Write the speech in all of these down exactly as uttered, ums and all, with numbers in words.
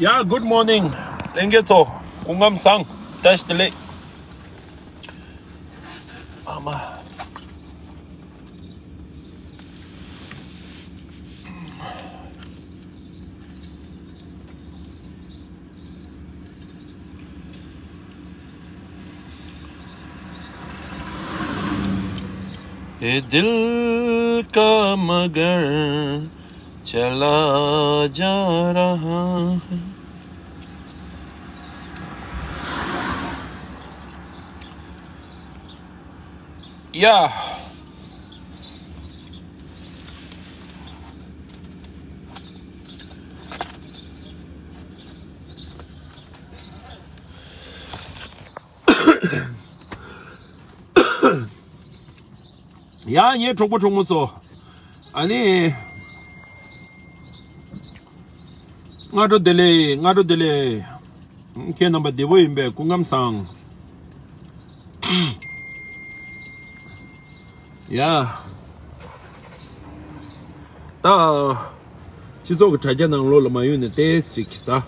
ཡ། Good morning ལྷན་རྒྱས་ཚོ། སྐུ་ཁམས་བཟང་། བཀྲ་ཤིས་བདེ་ལེགས། ཨ་མ། ये दिल का मगर चला जा रहा है। या। ཡ། ངའི་གྲོགས་པོ་གྲོགས་མོ་ཚོ། ཨ་ནི། སྔ་དྲོ་བདེ་ལེགས། སྔ་དྲོ་བདེ་ལེགས། ཁྱེད་རྣམ་པ་བདེ་པོ་ཡིན་པས་སྐུ་ཁམས་བཟང་། ཡ། ད། སྤྱི་ཚོགས་ཀྱི་དྲ་རྒྱ་ནང་ལོགས་ལ་མ་ཡོང་ནས་ཏོག་ཙམ་ཅིག་ད།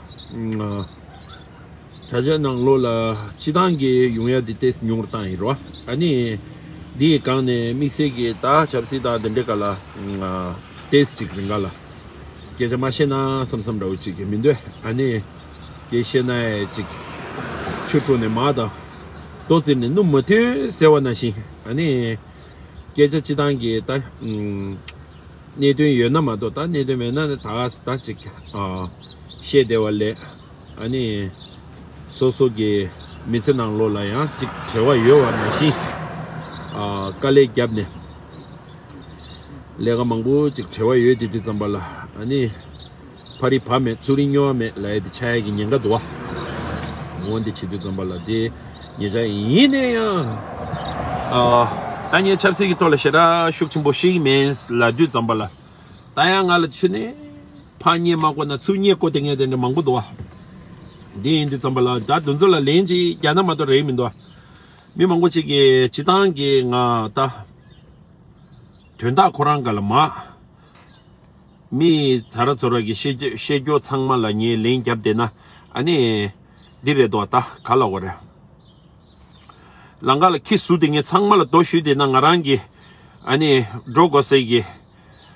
དྲ་རྒྱ་ནང་ལོགས་ལ་སྤྱི་བཏང་གི་ཡོང་ཡ་དེ་ཏོག་ཙམ་ཉུང་རུ་བཏང་ཡིན་རོ། ཨ་ནི། འདི་ཡི་སྒང་ནས་དམིགས་བསལ་གྱི་ད་ཆབ་སྲིད་དང་དེ་འདྲའི་སྐོར་ལ། ཏོག་ཙམ་ཅིག་རིང་ག་ལ། སྐད་ཆ་མ་བཤད་ན་བསམ་བསམ་འདྲ་བོ་ཅིག་གི་མི་འདུག་ཨ་ནི། སྐད་བཤད་ན་ཡ་ཅིག་ཆུ་བྲོ་ནས་མར་དང་། རྡོ་བཙིར་ནས་སྣུམ་མ་ཐོན་ཟེར་བ་ནང་བཞིན། ཨ་ནི། སྐད་ཆ་སྤྱི་བཏང་གི་ད། གནད་དོན་ཡོད་ན་མ་གཏོགས། ད་གནད་དོན་མེད་ན་ནི་ད་ག་ས་ད་ཅིག་ཨ། བཤད་བདེ་བ་ལས། ཨ་ནི། སོ་སོ་གི་མི་ཚེ་ནང་ལོགས་ལ་ཡང་ཅིག་བྲེལ་བ་ཡོད་པ་ནང་བཞིན། ཨ། དཀའ་ལས་བརྒྱབ་ནས། ལས་ཀ་མང་པོ་ཅིག་བྲེལ་བ་ཡོད་དེ་དུས་ཙམ་པ་ལ། ཨ་ནི། ཕ་རི་བ་མེད་ཚུར་རི་སྨྱོ་བ་མེད་ལབ་ཡ་དེ་ཆགས་ཡ་གི་ཉེན་ཁ་འདུག་བ། འོ་འདི་བྱེད་དུས་ཙམ་པ་ལ་དེ་ཉེ་ཆར་ཡིན་ནའི་ཡང་། ཨ། ད་ངས་ཆབ་སྲིད་ཀྱི་ཐོག་ལ་ཞེ་དྲག་ཤུགས་ཆེན་པོ་བཤད་ཀྱི་མིན་ལབ་དུས་ཙམ་པ་ལ། ད་ཡང་ང་ལ་ཆུ་ནས་ཕར་བསྙད་མ་བཀོལ་ན་ཚུར་བསྙད་བཀོལ་དེ་ངས་དེ་འདྲ་མང་པོ་འདུག་བ། འདི་ཡིན་དུས་ཙམ་པ་ལ་ད་དེ་ཚོ་ལ་ལན་ཅིག་རྒྱག་ན་མ་གཏོགས་རེད་མི་འདུག་བ། མི་མང་པོ་ཅིག་གིས་སྤྱི་བཏང་གི་ང་ད། དོན་དག་ཁོ་རང་ག་ལ་མ། མི་ཚ་ར་ཚོ་ར་གི་བཤད་རྒྱུ་བཤད་རྒྱུ་ཚང་མ་ལ་ངས་ལན་བརྒྱབ་བསྡད་ན། ཨ་ནི། འདི་རེད་དོ། ད་ག་ལ་འོ་རེད། ལང་ཀ་ལ་ཁྱི་ཟུག་དེ་ངས་ཚང་མ་ལ་རྡོ་གཞུས་བསྡད་ན་ང་རང་གི། ཨ་ནི། འགྲོ་དགོས་སའི་གི།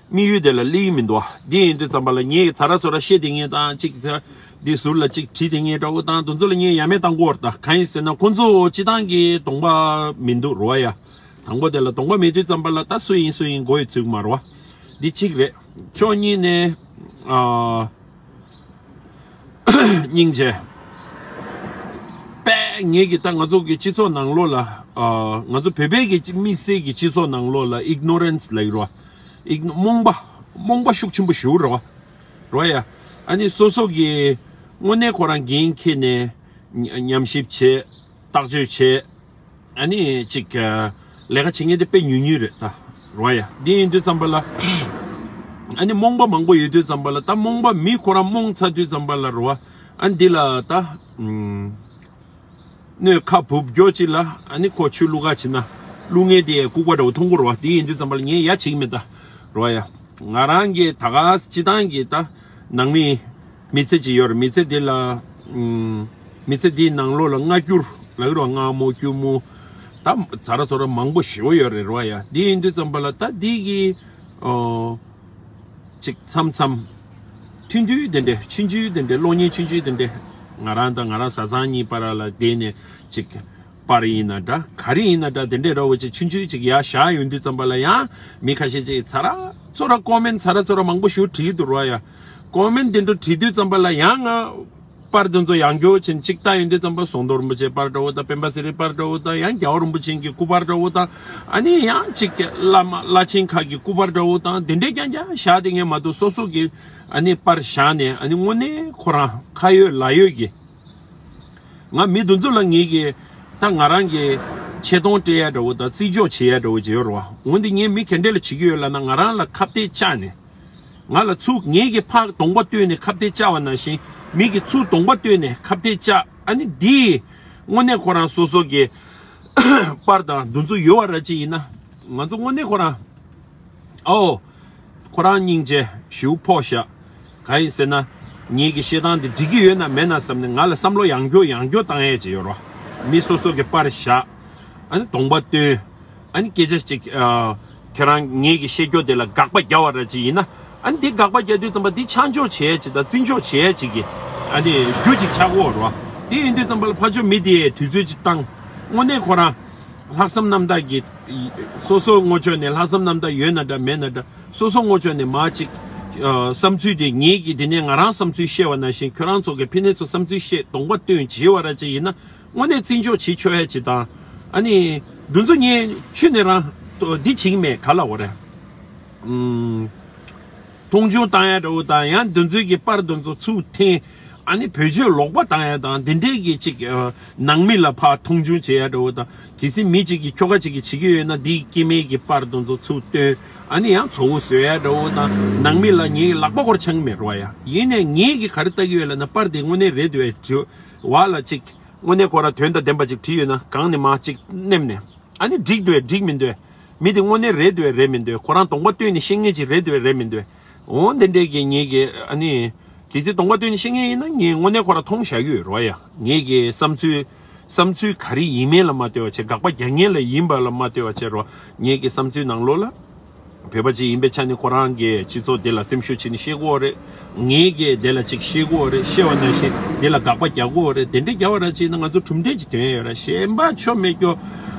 དམིགས་ཡུལ་དེ་ལ་སླེབས་ཀྱི་མི་འདུག་བ། འདི་ཡིན་དུས་ཙམ་པ་ལ་ངས་ཚ་ར་ཚོ་ར་བཤད་བསྡད་མཁན་དང་གཅིག་ཚ། འདི་ཟུར་ལ་གཅིག་བྲིས་བསྡད་མཁན་འདྲ་བོ་དང་དེ་ཚོ་ལ་ངས་ཡ་མེད་བཏང་གི་ཡོད་རེད། ད་གང་ཡིན་ཟེར་ན་ཁོ་ཚོ་སྤྱི་བཏང་གི་གདོང་པ་མི་འདུག་རོ་ཡ། དང་པོ་དེ་ལ་གདོང་པ་མེད་དུས་ཙམ་པ་ལ་ད་སུ་ཡིན་སུ་ཡིན་མགོ་ཡི་ཚུགས་མ་རོ། འདི་གཅིག་རེད། ཕྱོགས་གཉིས་ནས། ཨ། སྙིང་རྗེ། དཔེ་ངེད་ཀྱི་ད་ང་ཚོ་གི་སྤྱི་ཚོགས་ནང་ལོགས་ལ། ཨ། ང་ཚོ་བོད་པའི་གི་དམིགས་བསལ་གྱི་སྤྱི་ཚོགས་ནང་ལོགས་ལ་ཨིག་ནོ་རན་སི་ལབ་ཀྱི་རོ། ཨིག་རྨོངས་པ། རྨོངས་པ་ཤུགས་ཆེན་པོ་ཞེ་པོ་རོ། རོ་ཡ། ཨ་ནི་སོ་སོ་གི་དངོས་གནས་ཁོ་རང་འགན་འཁྱེར་ནས་ཉམས་ཞིབ་བྱེད། བརྟག་དཔྱད་བྱེད། ཨ་ནི་ཅིག་ལས་ཀ་བྱེད་མཁན་དེ་དཔེ་ཉུང་ཉུང་རེད་ད། རོ་ཡ། འདི་ཡིན་དུས་ཙམ་པ་ལ། ཨ་ནི་རྨོངས་པ་མང་པོ་ཡོད་དུས་ཙམ་པ་ལ། ད་རྨོངས་པ་མི་ཁོ་རང་རྨོངས་ཚར་དུས་ཙམ་པ་ལ་རོ། ཨ་ནི་འདི་ལ་ད། ཨུམ། སྣོད་ཁ་བུབ་རྒྱོ་ཅིག་ལ། ཨ་ནི་ཁོ་ཆུ་བླུག་ག་ཕྱིན་ན། བླུག་མཁན་དེ་ལྐུགས་པ་འདྲ་བོ་མཐོང་གི་རོ། འདི་ཡིན་དུས་ཙམ་པ་ལ་ངས་ཡ་བྱེད་ཀྱི་མེད་ད། རོ་ཡ། ང་རང་གི་ད་ག་སྤྱི་བཏང་གི་ད། ནང་མི། མི་ཚེ་ཅིག་ཡོད་རེད། མི་ཚེ་འདི་ལ། ཨུམ། མི་ཚེ་འདིའི་ནང་ལོགས་ལ་སྔ་འགྱུར་ལབ་ཀྱི་རོ། སྔ་མོ་སྐྱུར་མོ། ད་ཚ་ར་ཚོ་ར་མང་པོ་ཞེ་པོ་ཡོད་རེད་རོ་ཡ། འདི་ཡིན་དུས་ཙམ་པ་ལ་ད་འདི་གི། ཨོ། ཅིག་མཚམས་མཚམས། ཐུང་ཐུང་དེ་འདྲ་ཆུང་ཆུང་དེ་འདྲ་གློག་བརྙན་ཆུང་ཆུང་དེ་འདྲ། ང་རང་དང་ང་རང་བཟའ་ཚང་གཉིས་བར་ལ་བསྡད་ནས་ཅིག་པར་ཡིན་ན་འདྲ། ག་རེ་ཡིན་ན་འདྲ། དེ་འདྲའི་འདྲ་བོ་ཅིག་ཆུང་ཆུང་ཅིག་ཡར་བཞག་ཡོང་དུས་ཙམ་པ་ལ་ཡང་མི་ཁ་ཤས་ཅིག་ཚ་ར་ཚོ་ར་ཀོ་མེན་ཚ་ར་ཚོ་ར་མང་པོ་ཞིག་བྲིས་འདུག་རོ་ཡ། ཀོ་མེན་དེ་འདྲ་བྲིས་དུས་ཙམ་པ་ལ་ཡང་ང་པར་དེ་ཚོ་ཡང་སྐྱར་ཕྱིན་ཅིག་ལྟ་ཡོང་དུས་ཙམ་པ་ཟམ་གདོང་རིན་པོ་ཆེའི་པར་འདྲ་བོ་དང་སྤེན་པ་ཚེ་རིང་པར་འདྲ་བོ་དང་ཡང་རྒྱལ་བ་རིན་པོ་ཆེ་གི་སྐུ་པར་འདྲ་བོ་དང་། ཨ་ནི་ཡང་ཅིག་བླ་མ་བླ་ཆེན་ཁག་གི་སྐུ་པར་འདྲ་བོ་དང་དེ་འདྲའི་རྐྱང་རྐྱང་བཞག་དེ་ངས་མ་གཏོགས་སོ་སོ་གི་ཨ་ནི་པར་བཞག་ནས་ཨ་ནི་དངོས་གནས་ཁོ་རང་ཁ་ཡོད་ལག་ཡོད་ཀྱི། ང་མི་དེ་ཚོ་ལ་ངེད་ཀྱི་ད་ང་རང་གི་ཆེ་མཐོང་སྤྲད་ཡ་འདྲ་བོ་དང་བརྩི་འཇོག་བྱེད་ཡ་འདྲ་བོ་ཅིག་ཡོད་རེད་བ། འོན་ཏེ་ངས་མི་ག་འདྲ་ལ་བྱེད་ཀྱི་ཡོད་ལབ་ན་ང་རང་ལ་ཁ་གཏད་བཅག་ནས། ང་ལ་ཚུར་ངེད་ཀྱི་ཕར་གདོང་པ་བསྟོད་ནས་ཁ་གཏད་བཅག་པ་ནང་བཞིན་མི་གིས་ཚུར་གདོང་པ་བསྟོད་ནས་ཁ་གཏད་བཅག་ཨ་ནི་འདི་དངོས་གནས་ཁོ་རང་སོ་སོ་གི་པར་དང་འདུ་འཛོམས་ཡོད་པ་ར་ཅིག་ཡིན་ན་ང་ཚོ་དངོས་གནས་ཁོ་རང་ཨོ། ཁོ་རང་སྙིང་རྗེ་ཞེ་པོ་ཕོག་ཤག་གང་ཡིན་ཟེར་ན། ངེད་ཀྱི་བཤད་སྟངས་དེ་འགྲིག་གི་ཡོད་ན་མེད་ན་བསམ་ནས། ང་ལ་བསམ་བློ་ཡང་བསྐྱར་ཡང་བསྐྱར་བཏང་ཡས་ཅིག་ཡོད་རོ། མི་སོ་སོ་གི་པར་བཞག་ཨ་ནི་གདོང་པ་སྟོན། ཨ་ནི་སྐད་ཆ་ཅིག་ཨ། ཁྱེད་རང་ངེད་ཀྱི་བཤད་རྒྱུ་དེ་ལ་དགག་པ་རྒྱག་པ་ར་ཅིག་ཡིན་ན། ཨ་ནི་དེ་དགག་པ་རྒྱག་དུས་ཙམ་པ་དེ་ཆ་འཇོག་བྱེད་ཡས་ཅིག་དང་བརྩི་འཇོག་བྱེད་ཡས་ཅིག་གི་ཨ་ནི་རྒྱུ་ཅིག་ཆགས་ཀྱི་ཡོད་རོ། དེ་ཡིན་དུས་ཙམ་པ་ལ་ཕར་ཕྱོགས་མི་དེས་དུས་ཚོད་ཅིག་བཏང་། དངོས་གནས་ཁོ་རང་ལྷག་བསམ་རྣམ་དག་གིས། སོ་སོ་ངོ་ཕྱོགས་ནས་ལྷག་བསམ་རྣམ་དག་ཡོད་ན་འདྲ་མེད་ན་འདྲ། སོ་སོ་ངོ་ཕྱོགས་ནས་མར་ཅིག་ཨ། བསམ་ཚུལ་དེ་ངེད་ཀྱིས་དེ་ནས་ང་རང་བསམ་ཚུལ་བཤད་པ་ནང་བཞིན། ཁྱོད་རང་ཚོ་གིས་ཕ་ནས་ཚོ་བསམ་ཚུལ་བཤད་གདོང་པ་སྟོན་བྱེད་པ་ར་ཅིག་ཡིན་ན། དངོས་གནས་བརྩི་འཇོག་བྱེད་ཆོག་ཡ་ཅིག་དང་། ཨ་ནི་འདི་ཚོ་ངས་ཁྱོན་ནས་རང་འདི་བྱེད་ཀྱི་མེད། ག་ལབ་དགོས་རེད། ཨུམ། མཐོང་ཆུང་བཏང་ཡ་འདྲ་བོ་དང་། ཡང་འདི་ཚོའི་གི་པར་འདི་ཚོ་ཚུར་འཐེན། ཨ་ནི་བེད་སྤྱོད་ལོག་པ་བཏང་ཡ་དང་། འདི་འདྲའི་གི་ཅིག་ཨ། ནང་མི་ལ་ཕར་མཐོང་ཆུང་བྱེད་ཡ་འདྲ་བོ་དང་། གལ་སྲིད་མི་གཅིག་གིས་ཁྱོ་ག་གཅིག་གིས་བྱེད་ཀྱི་ཡོད་ན། འདིའི་སྐྱེ་དམན་གྱི་པར་འདི་ཚོ་ཚུར་སྟོན། ཨ་ནི་ཡང་ཚ་བོ་བཟོ་ཡ་འདྲ་བོ་དང་། ནང་མི་ལ་ངའི་ལག་པ་སྐོར་འཆང་གི་མེད་རོ་ཡ། ཡིན་ནའི་ངེད་ཀྱིས་ག་རེ་ལྟ་གི་ཡོད་ལབ་ན། པར་དེ་དངོས་གནས་རེད་འདུག་གས། དྲི་བ་ལ་ཅིག་དངོས་གནས་ཁོ་རང་དོན་དང་ལྡན་པ་ཅིག་བྲིས་ཡོད་ན། སྒང་ནས་མར་ཅིག་མནན་ནས། ཨ་ནི་འགྲིག་འདུག་གས། འགྲིག་མི་འདུག་གས། མི་དེ་དངོས་གནས་རེད་འདུག་གས་རེད་མི་འདུག་གས། ཁོ་རང་གདོང་པ་སྟོན་ནས་བཤད་མཁན་ཅིག་རེད་འདུག་གས་རེད་མི་འདུག་གས། འོ་འདི་འདྲའི་གི་ངེད་ཀྱིས་ཨ་ནི། གལ་སྲིད་གདོང་པ་སྟོན་ནས་བཤད་མཁན་ཡིན་ན། ངས་དངོས་གནས་ཁོ་རང་མཐོང་བཞག་གི་ཡོད་རོ་ཡ། ངེད་ཀྱི་བསམ་ཚུལ། བསམ་ཚུལ་ག་རེ་ཡིན་མིན་ལ་མ་ལྟོས་པ་བྱས། དགག་པ་རྒྱག་མཁན་ལ་ཡིན་པ་ལ་མ་ལྟོས་པ་བྱས་རོ། ངེད་ཀྱི་བསམ་ཚུལ་ནང་ལོགས་ལ། བོད་པ་ཅིག་ཡིན་པའི་ཆ་ནས་ཁོ་རང་གིས་སྤྱི་ཚོགས་འདི་ལ་སེམས་ཤུགས་བྱས་ནས་བཤད་དགོས་རེད། ངེད་ཀྱིས་འདི་ལ་ཅིག་བཤད་དགོས་རེད། བཤད་པ་ནང་བཞིན་འདི་ལ་དགག་པ་རྒྱག་དགོས་རེད། དེ་འདྲ་རྒྱག་པ་ར་ཅིག་ཡིན་ན་ང་ཚོ་གྲུབ་འབྲས་ཅིག་ཐོན་ཡ་ཡོད་ར། གཞན་པ་ཆོ་མེད་སྐྱོ་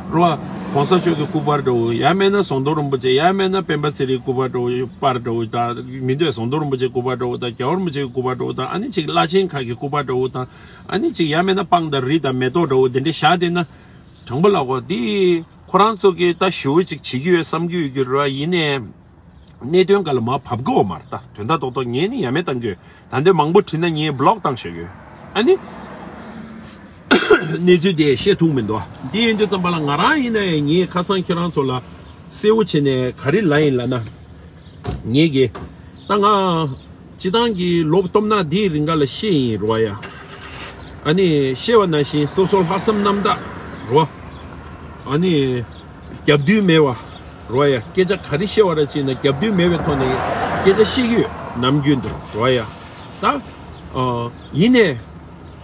རོ། གོང་ས་མཆོག་གི་སྐུ་པར་འདྲ་བོ། ཡང་མིན་ན་ཟམ་གདོང་རིན་པོ་ཆེ། ཡང་མིན་ན་སྤེན་པ་ཚེ་རིང་སྐུ་པར་འདྲ་བོ། པར་འདྲ་བོ་དང་མི་འདོད། ཟམ་གདོང་རིན་པོ་ཆེའི་སྐུ་པར་འདྲ་བོ་དང་། རྒྱལ་བ་རིན་པོ་ཆེའི་སྐུ་པར་འདྲ་བོ་དང་། ཨ་ནི་ཅིག་བླ་ཆེན་ཁག་གི་སྐུ་པར་འདྲ་བོ་དང་། ཨ་ནི་ཅིག་ཡང་མིན་ན་སྤང་དང་རི་དང་མེ་ཏོག་འདྲ་བོ་དེ་འདྲ་བཞག་བསྡད་ན། དྲང་པོ་ལབ་དགོས། འདི་ཁོ་རང་ཚོ་གིས་ད་ཞེ་པོ་ཅིག་བྱེད་ཀྱི་ཡོད་བསམ་གྱི་ཡོད་ཀྱི་རེད་བ། ཡིན་ནའི་གནད་དོན་སྒང་ལ་མར་བབས་ཀྱི་ཡོད་མ་རེད། ད་དོན་དག་རྡོག་རྡོག་ངས་ནི་ཡ་མེད་བཏང་གི་ཡོད། ད་འདི་མང་པོ་བྲིས་ན་ངས་བློག་བཏང་བཞག་ཡོད། ཨ་ནི་གནས་ཚུལ་དེ་བཤད་ཐུབ་མི་འདུག་འདི་ཡིན་དུས་ཙམ་པ་ལ་ང་རང་ཡིན་ན་ཡང་ངས་ཁ་སང་ཁྱེད་རང་ཚོ་ལ་གསལ་པོ་བྱས་ནས་ག་རེ་ལབ་ཡིན་ལབ་ན། ངེད་ཀྱིས་ད་ང་སྤྱི་བཏང་གི་ལོ་སྟོབས་ན་འདིའི་རིང་ག་ལ་བཤད་ཡིན་རོ་ཡ། ཨ་ནི་བཤད་པ་ནང་བཞིན་སོ་སོ་ལྷག་བསམ་རྣམ་དག་རོ། ཨ་ནི་རྒྱབ་མདུན་མེད་པ་རོ་ཡ། སྐད་ཆ་ག་རེ་བཤད་པ་ར་ཅིག་ན་རྒྱབ་མདུན་མེད་པའི་ཐོག་ནས་སྐད་ཆ་བཤད་ཀྱི་ཡོད། ནམ་རྒྱུན་དུ་རོ་ཡ། ད་ཨ་ཡིན་ནའི།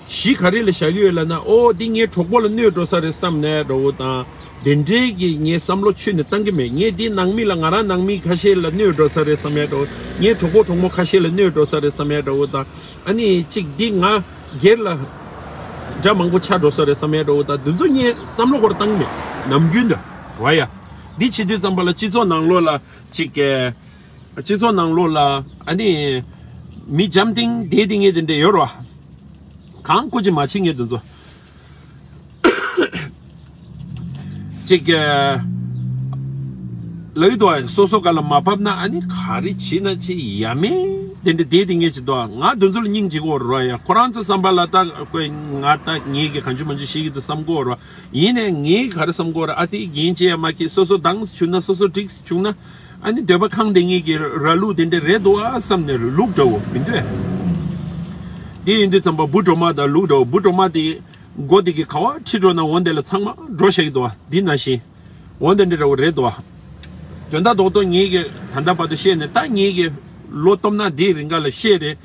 གཞི་ག་རེ་ལ་བཞག་གི་ཡོད་ལབ་ན། ཨོ་འདི་ངའི་གྲོགས་པོ་ལ་གནོད་འགྲོ་ས་རེད་བསམ་ནས་འདྲ་བོ་དང་། དེ་འདྲའི་གི་ངས་བསམ་བློ་ཁྱོན་ནས་བཏང་གི་མེད། ངས་འདི་ནང་མི་ལ། ང་རང་ནང་མི་ཁ་ཤས་ལ་གནོད་འགྲོ་ས་རེད་བསམ་ཡ་འདྲ་བོ། ངའི་གྲོགས་པོ་གྲོགས་མོ་ཁ་ཤས་ལ་གནོད་འགྲོ་ས་རེད་བསམ་ཡ་འདྲ་བོ་དང་། ཨ་ནི་གཅིག་འདི་ང་སྒེར་ལ་དགྲ་མང་པོ་ཆགས་འགྲོ་ས་རེད་བསམ་ཡ་འདྲ་བོ་དང་། འདི་ཚོ་ངས་བསམ་བློ་ཁོ་རང་བཏང་གི་མེད། ནམ་རྒྱུན་དུ་རོ་ཡ། འདི་བྱེད་དུས་ཙམ་པ་ལ་སྤྱི་ཚོགས་ནང་ལོགས་ལ་གཅིག་གི་སྤྱི་ཚོགས་ནང་ལོགས་ལ་ཨ་ནི་མི་འཇམ་ཐིང་བསྡད་དེ་ངས་དེ་འདྲ་ཡོད་རོ། གང་བཀོད་ཅིག་མ་བྱེད་ངས་དེ་ཚོ་ཅིག་ལབ་ཡོད་དོ། སོ་སོ་ག་ལ་མ་བབས་ན་ཨ་ནི་ག་རེ་བྱེད་ན་ཅི་ཡ་མེད་དེ་འདྲ་བསྡད་དེ་ངས་ཅི་དོ། ང་དེ་ཚོ་ལ་སྙིང་རྗེ་གོ་རོ་ཡ། ཁོ་རང་ཚོ་བསམ་པ་ལ་ད་ཁོས་ང་ད་ངས་གི་གང་བྱུང་མང་བྱུང་བཤད་ཀྱི་འདུག་བསམ་གོ་རོ། ཡིན་ནའི་ངས་ག་རེ་བསམ་གོ་རོ། ཨ་ཙི་རྒྱན་ཅི་ཡ་མ་ཁྱེད། སོ་སོ་དྭངས་བྱུང་ན། སོ་སོ་འགྲིག་བྱུང་ན། ཨ་ནི་འདོད་པ་ཁེངས་དེ་ངེད་ཀྱི་ར་ལུག་དེ་འདྲ་རེད་འདུག་ཨ་བསམ་ནས་ལུག་འདྲ་བོ་མི་འདོད། དེ་ཡིན་དུས་ཙམ་པ་འབུ་གྲོག་མ་དང་ལུག་འདྲ་བོ། འབུ་གྲོག་མ་དེ་མགོ་དེ་གི་ག་བ་ཁྲིད་འགྲོ་ན་འོ་དེ་ལ་ཚང་མ་འགྲོ་བཞག་གི་འདུག་ཨ། འདི་ནང་བཞིན་འོ་དེ་འདྲ་འདྲ་བོ་རེད་འདུག་ཨ། དོན་དག་རྡོག་རྡོག་ངེད་ཀྱི་ད་ལྟ་བར་དུ་བཤད་ནས། ད་ངེད་ཀྱི་ལོ་སྟོབས་ན་འདིའི་རིང་ག་ལ་བཤད་རེད།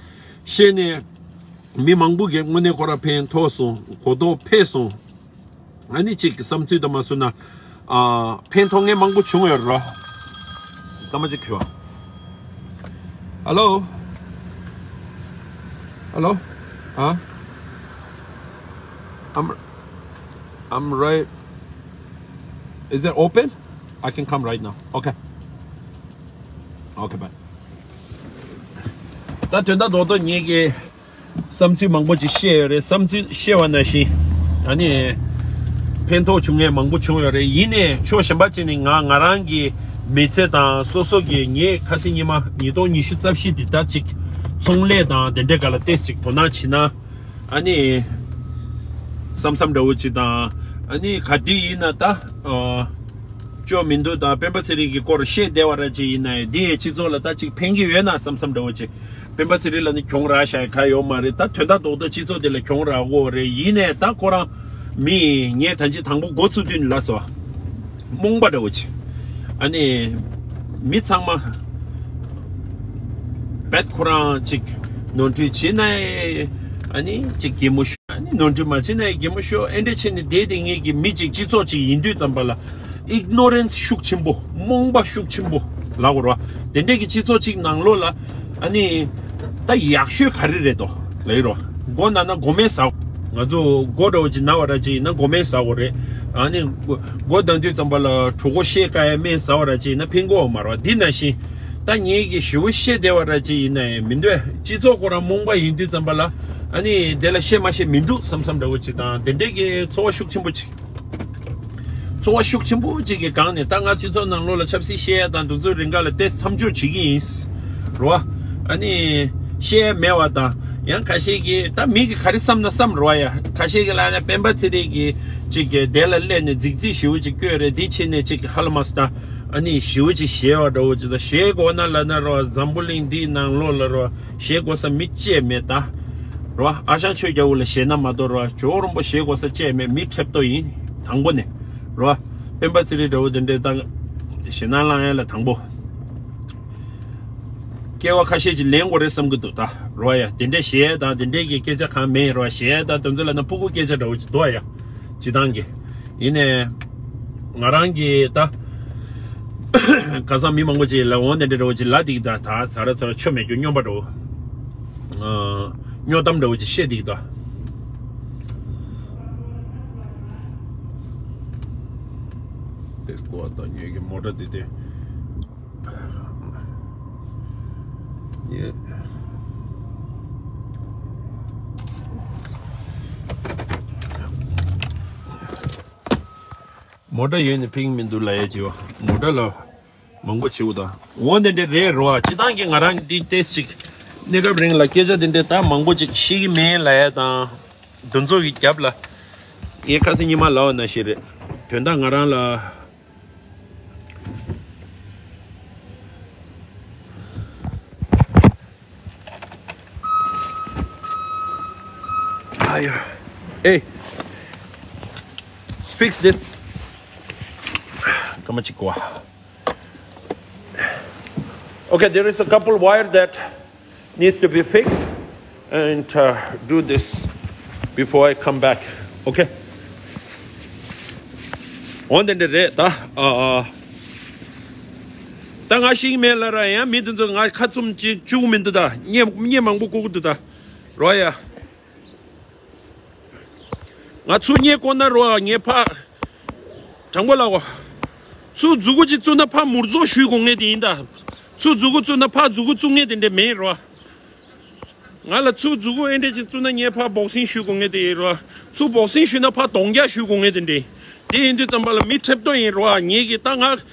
བཤད་ནས་མི་མང་པོ་གི་དངོས་གནས་ཁོ་ར་ཕན་ཐོགས་སོང་། གོ་རྟོགས་འཕེལ་སོང་། ཨ་ནི་གཅིག་གི་བསམ་ཚུལ་དུ་མ་སོང་ན། ཨ། ཕན་ཐོགས་མཁན་མང་པོ་བྱུང་ཡོད་རོ། ད་མ་གཅིག་ཁྱོད། Hello? Hello? Huh? I'm, I'm right. Is it open? I can come right now. Okay. Okay, bye. ད་དོན་དག་རྡོག་རྡོག་ངེད་ཀྱི་བསམ་ཚུལ་མང་པོ་ཅིག་བཤད་ཡོད་རེད། བསམ་ཚུལ་བཤད་པ་ནང་བཞིན་ཨ་ནི་ཕན་ཐོགས་བྱུང་མཁན་མང་པོ་བྱུང་ཡོད་རེད། ཡིན་ནའི་ཕྱོགས་གཞན་པ་ཅིག་ནས་ང་ང་རང་གི་མི་ཚེ་དང་སོ་སོ་གི་ངས་ཁ་སང་ཉི་མ་ཉིས་སྟོང་ཉི་ཤུ་རྩ་བཞི་འདི་ལྟར་ཅིག་ཚོང་ལས་དང་དེ་འདྲའི་སྒང་ལ་ཏོག་ཙམ་ཅིག་དོ་སྣང་བྱས་ན། ཨ་ནི་བསམ་བསམ་འདྲ་བོ་ཅིག་དང་། ཨ་ནི་ག་དུས་ཡིན་ན་ད་ཨ་ཅོ་མི་འདུག་ད་སྤེན་པ་ཚེ་རིང་གི་སྐོར་བཤད་བསྡད་པ་ར་ཅིག་ཡིན་ན་ཡང་། འདི་ཡས་སྤྱི་ཚོགས་ལ་ད་ཅིག་ཕན་གྱི་ཡོད་ན་བསམ་བསམ་འདྲ་བོ་ཅིག་སྤེན་པ་ཚེ་རིང་ལ་ནི་གྱོང་རག་བཞག་ག་ཡོད་མ་རེད། ད་དོན་དག་རྡོག་རྡོག་སྤྱི་ཚོགས་དེ་ལ་གྱོང་རག་གོ་རེད། ཡིན་ནའི་ད་ཁོ་རང་མི་ངས་ད་ཅི་དང་པོ་འགོ་ཚུགས་དུས་ནས་ལབ་སོང་། རྨོངས་པ་འདྲ་བོ་ཅིག་ཨ་ནི་མི་ཚང་མ་བེད་ཁོ་རང་ཅིག་ནོར་འཁྲུལ་བྱེད་ན་ཨ་ནི་ཅིག་གད་མོ་ཤོར། ཨ་ནི་ནོར་འཁྲུལ་མ་བྱེད་ན་གད་མོ་ཤོར། ཨེ་འདྲ་བྱས་ནས་བསྡད་དེ་ངེད་ཀྱི་མི་ཅིག་སྤྱི་ཚོགས་ཅིག་ཡིན་དུས་ཙམ་པ་ལ་ཨིག་ནོ་རེན་སི་ཤུགས་ཆེན་པོ། རྨོངས་པ་ཤུགས་ཆེན་པོ་ལབ་དགོས་རེད་བ། དེ་འདྲས་ཀྱི་སྤྱི་ཚོགས་ཅིག་ནང་ལོགས་ལ་ཨ་ནི་ད་ཡག་ཤོས་ག་རེ་རེད་དོ་ལབ་ཡོད་རེད་བ། མགོ་ན་ན་མགོ་སྨན་ཟ། ང་ཚོ་མགོ་འདྲ་བོ་ཅིག་ན་བ་འདྲ་ཅིག་ཡིན་ན་མགོ་སྨན་ཟ་དགོས་རེད། ཨ་ནི་མགོ་མགོ་ལྡང་དུས་ཙམ་པ་ལ་གྲོད་ཁོག་བཤལ་དཀའ་ཡ་སྨན་ཟ་བ་འདྲ་ཅིག་ཡིན་ན་ཕན་གྱི་ཡོད་མ་རེད་བ། འདི་ནང་བཞིན་ད་ངེད་ཀྱི་ཞེ་པོ་བཤད་བསྡད་པ་འདྲ་ཅིག་ཡིན་ན་ཡང་མི་འདོད། སྤྱི་ཚོགས་ཁོ་རང་རྨོངས་པ་ཡིན་དུས་ཙམ་པ་ལ་ཨ་ནི་དེ་ལ་བཤད་མ་བཤད་མི་འདུག་བསམ་བསམ་འདྲ་བོ་ཅིག་དང་དེ་འདྲས་ཀྱི་ཚོར་བ་ཤུགས་ཆེན་པོ་ཅིག་ཚོར་བ་ཤུགས་ཆེན་པོ་ཅིག་གི་སྒང་ནས་ད་ང་སྤྱི་ཚོགས་ནང་ལོགས་ལ་ཆབ་སྲིད་བཤད་ཡ་དང་དེ་ཚོའི་རིང་ག་ལ་ཏོག་ཙམ་མཚམས་འཇོག་བྱེད་ཀྱི་ཡིན། རེད་བ། ཨ་ནི་བཤད་ཡ་མེད་པ་དང་ཡང་ཁ་ཤས་ཀྱིས་ད་མི་གིས་ག་རེ་བསམ་ན་བསམ་རེད་བ་ཡ། ཁ་ཤས་ཀྱིས་ལབ་ན་སྤེན་པ་ཚེ་རིང་གིས་ཅིག་གི་དེ་ལ་སླེབས་ནས་རྫིག་རྫིག་ཞེ་པོ་ཅིག་བསྐྱོན་རེད། དེ་བྱས་ནས་ཅིག་གི་ཧ་ལམ་ད་ཨ་ནི་ཞེ་པོ་ཅིག་ཞེད་པ་འདྲ་བོ་ཅིག་དང་ཞེད་དགོས་ན་ལབ་ན་རེད་བ། འཛམ་བུ་གླིང་འདིའི་ནང་ལོགས་ལ་རེད་བ། ཞེད་དགོས་ས་མི་གཅིག་མེད་ད། རོ། ཨ་ཞང་ཆོས་རྒྱལ་པོ་ལ་ཞེད་སྣང་མ་གཏོགས་རོ། ཇོ་བོ་རིན་པོ་ཞེད་དགོས་ས་གཅིག་མེད། མི་ཁྲེབ་ཏོ་ཡིན། དང་པོ་ནས། རོ། སྤེན་པ་ཚེ་རིང་འདྲ་བོ་དེ་འདྲས་ད་ཞེད་སྣང་ལངས་ཡ་ལ་དང་པོ། སྐྱེ་བ་ཁ་ཤས་ཅིག་ལེན་དགོས་རེད་བསམ་གི་འདུག་ད། རོ་ཡ། དེ་འདྲས་ཞེད་དང་དེ་འདྲས་ཀྱི་སྐད་ཆ་གང་མེད་རོ། ཞེད་དང་དོན་ཚོད་ལ་ན་ཕྲུ་གུ་སྐད་ཆ་འདྲ་བོ་ཅིག་འདུག་ཡ། སྤྱི་བཏང་གི། ཡིན་ནའི། ང་རང་གིས་ད། ཁ་སང་མི་མང་པོ་ཅིག་ལ་འོང་དེ་འདྲ་འདྲ་བོ་ཅིག་ལབ་འདུག་ད། ད་ཟ་ར་ཚ་ར་ཆོ་མེད་རྒྱུ་སྨྱོན་པ་འདྲ་བོ། ཨ། སྨྱོ་གཏམ་འདྲ་བོ་ཅིག་བཤད་འདུག་ད། དེ་ཀོ་ད་ཉོས་ཀྱི་མོ་ཊ་དེ་དེ། ཡེ། མོ་ཊ་ཡོད་ནི་ཕིང་མི་འདུག་ལ་ཡ་ཅིག་བ། མོ་ཊ་ལ་མང་པོ་བྱེད་དགོས་ད། འོ་དེ་འདྲ་རེད་རོ། སྤྱི་བཏང་གི་ང་རང་འདི་ཏེས་ཅིག་གནས་སྐབས་རིང་ལ་སྐད་ཆ་དེ་འདྲ་ད་མང་པོ་ཅིག་ཤེས་ཀྱི་མེད་ལ་ཡ་དང་། འདི་ཚོ་གི་རྒྱབ་ལ་ངས་ཁ་སང་ཉི་མ་ལབ་པ་ནང་བཞིན་རེད། དོན་དག་ང་རང་ལ། Hey, fix this. Come on, Chico. Okay, there is a couple wire that needs to be fixed and uh, do this before I come back. Okay. འོན་ཏེ་འདི་རེད་ད། ཨ་ཨ། ད་ང་ཤེས་ཀྱི་མེད་ལ་ར། ཡང་མི་དེ་ཚོ་ང་ཁ་བཙུམ་ཅིག་བཅུག་མི་འདུག་ད། བརྙན་བརྙན་མང་པོ་བཀོད་ཀྱི་འདུག་ད། རོ་ཡ། ང་ཚུར་བརྙན་བཀོད་ན་རོ། ངས་ཕ། དྲང་པོ་ལབ་གོ། ཚུར་མཛུ་གུ་ཅིག་བཙུགས་ན་ཕར་མུར་རྫོག་ཞུས་དགོས་ངེས་དེ་ཡིན་ད། ཚུར་མཛུ་གུ་བཙུགས་ན་ཕར་མཛུ་གུ་བཙུགས་ངེས་དེ་འདྲ་མེད་རོ། ང་ལ་ཚུར་མཛུ་གུ་ཨེ་འདྲས་ཅིག་བཙུགས་ན་ངས་ཕར་སྦོག་སིང་ཞུས་དགོས་ངེས་དེ་ཡིན་རོ། ཚུར་སྦོག་སིང་ཞུས་ན་ཕར་གདོང་རྒྱག་ཞུས་དགོས་ངེས་དེ་འདྲ། དེ་ཡིན་དུས་ཙམ་པ་ལ་མི་ཁྲེབ་ཏོ་ཡིན་རོ། ངེད་ཀྱིས་ད་ང་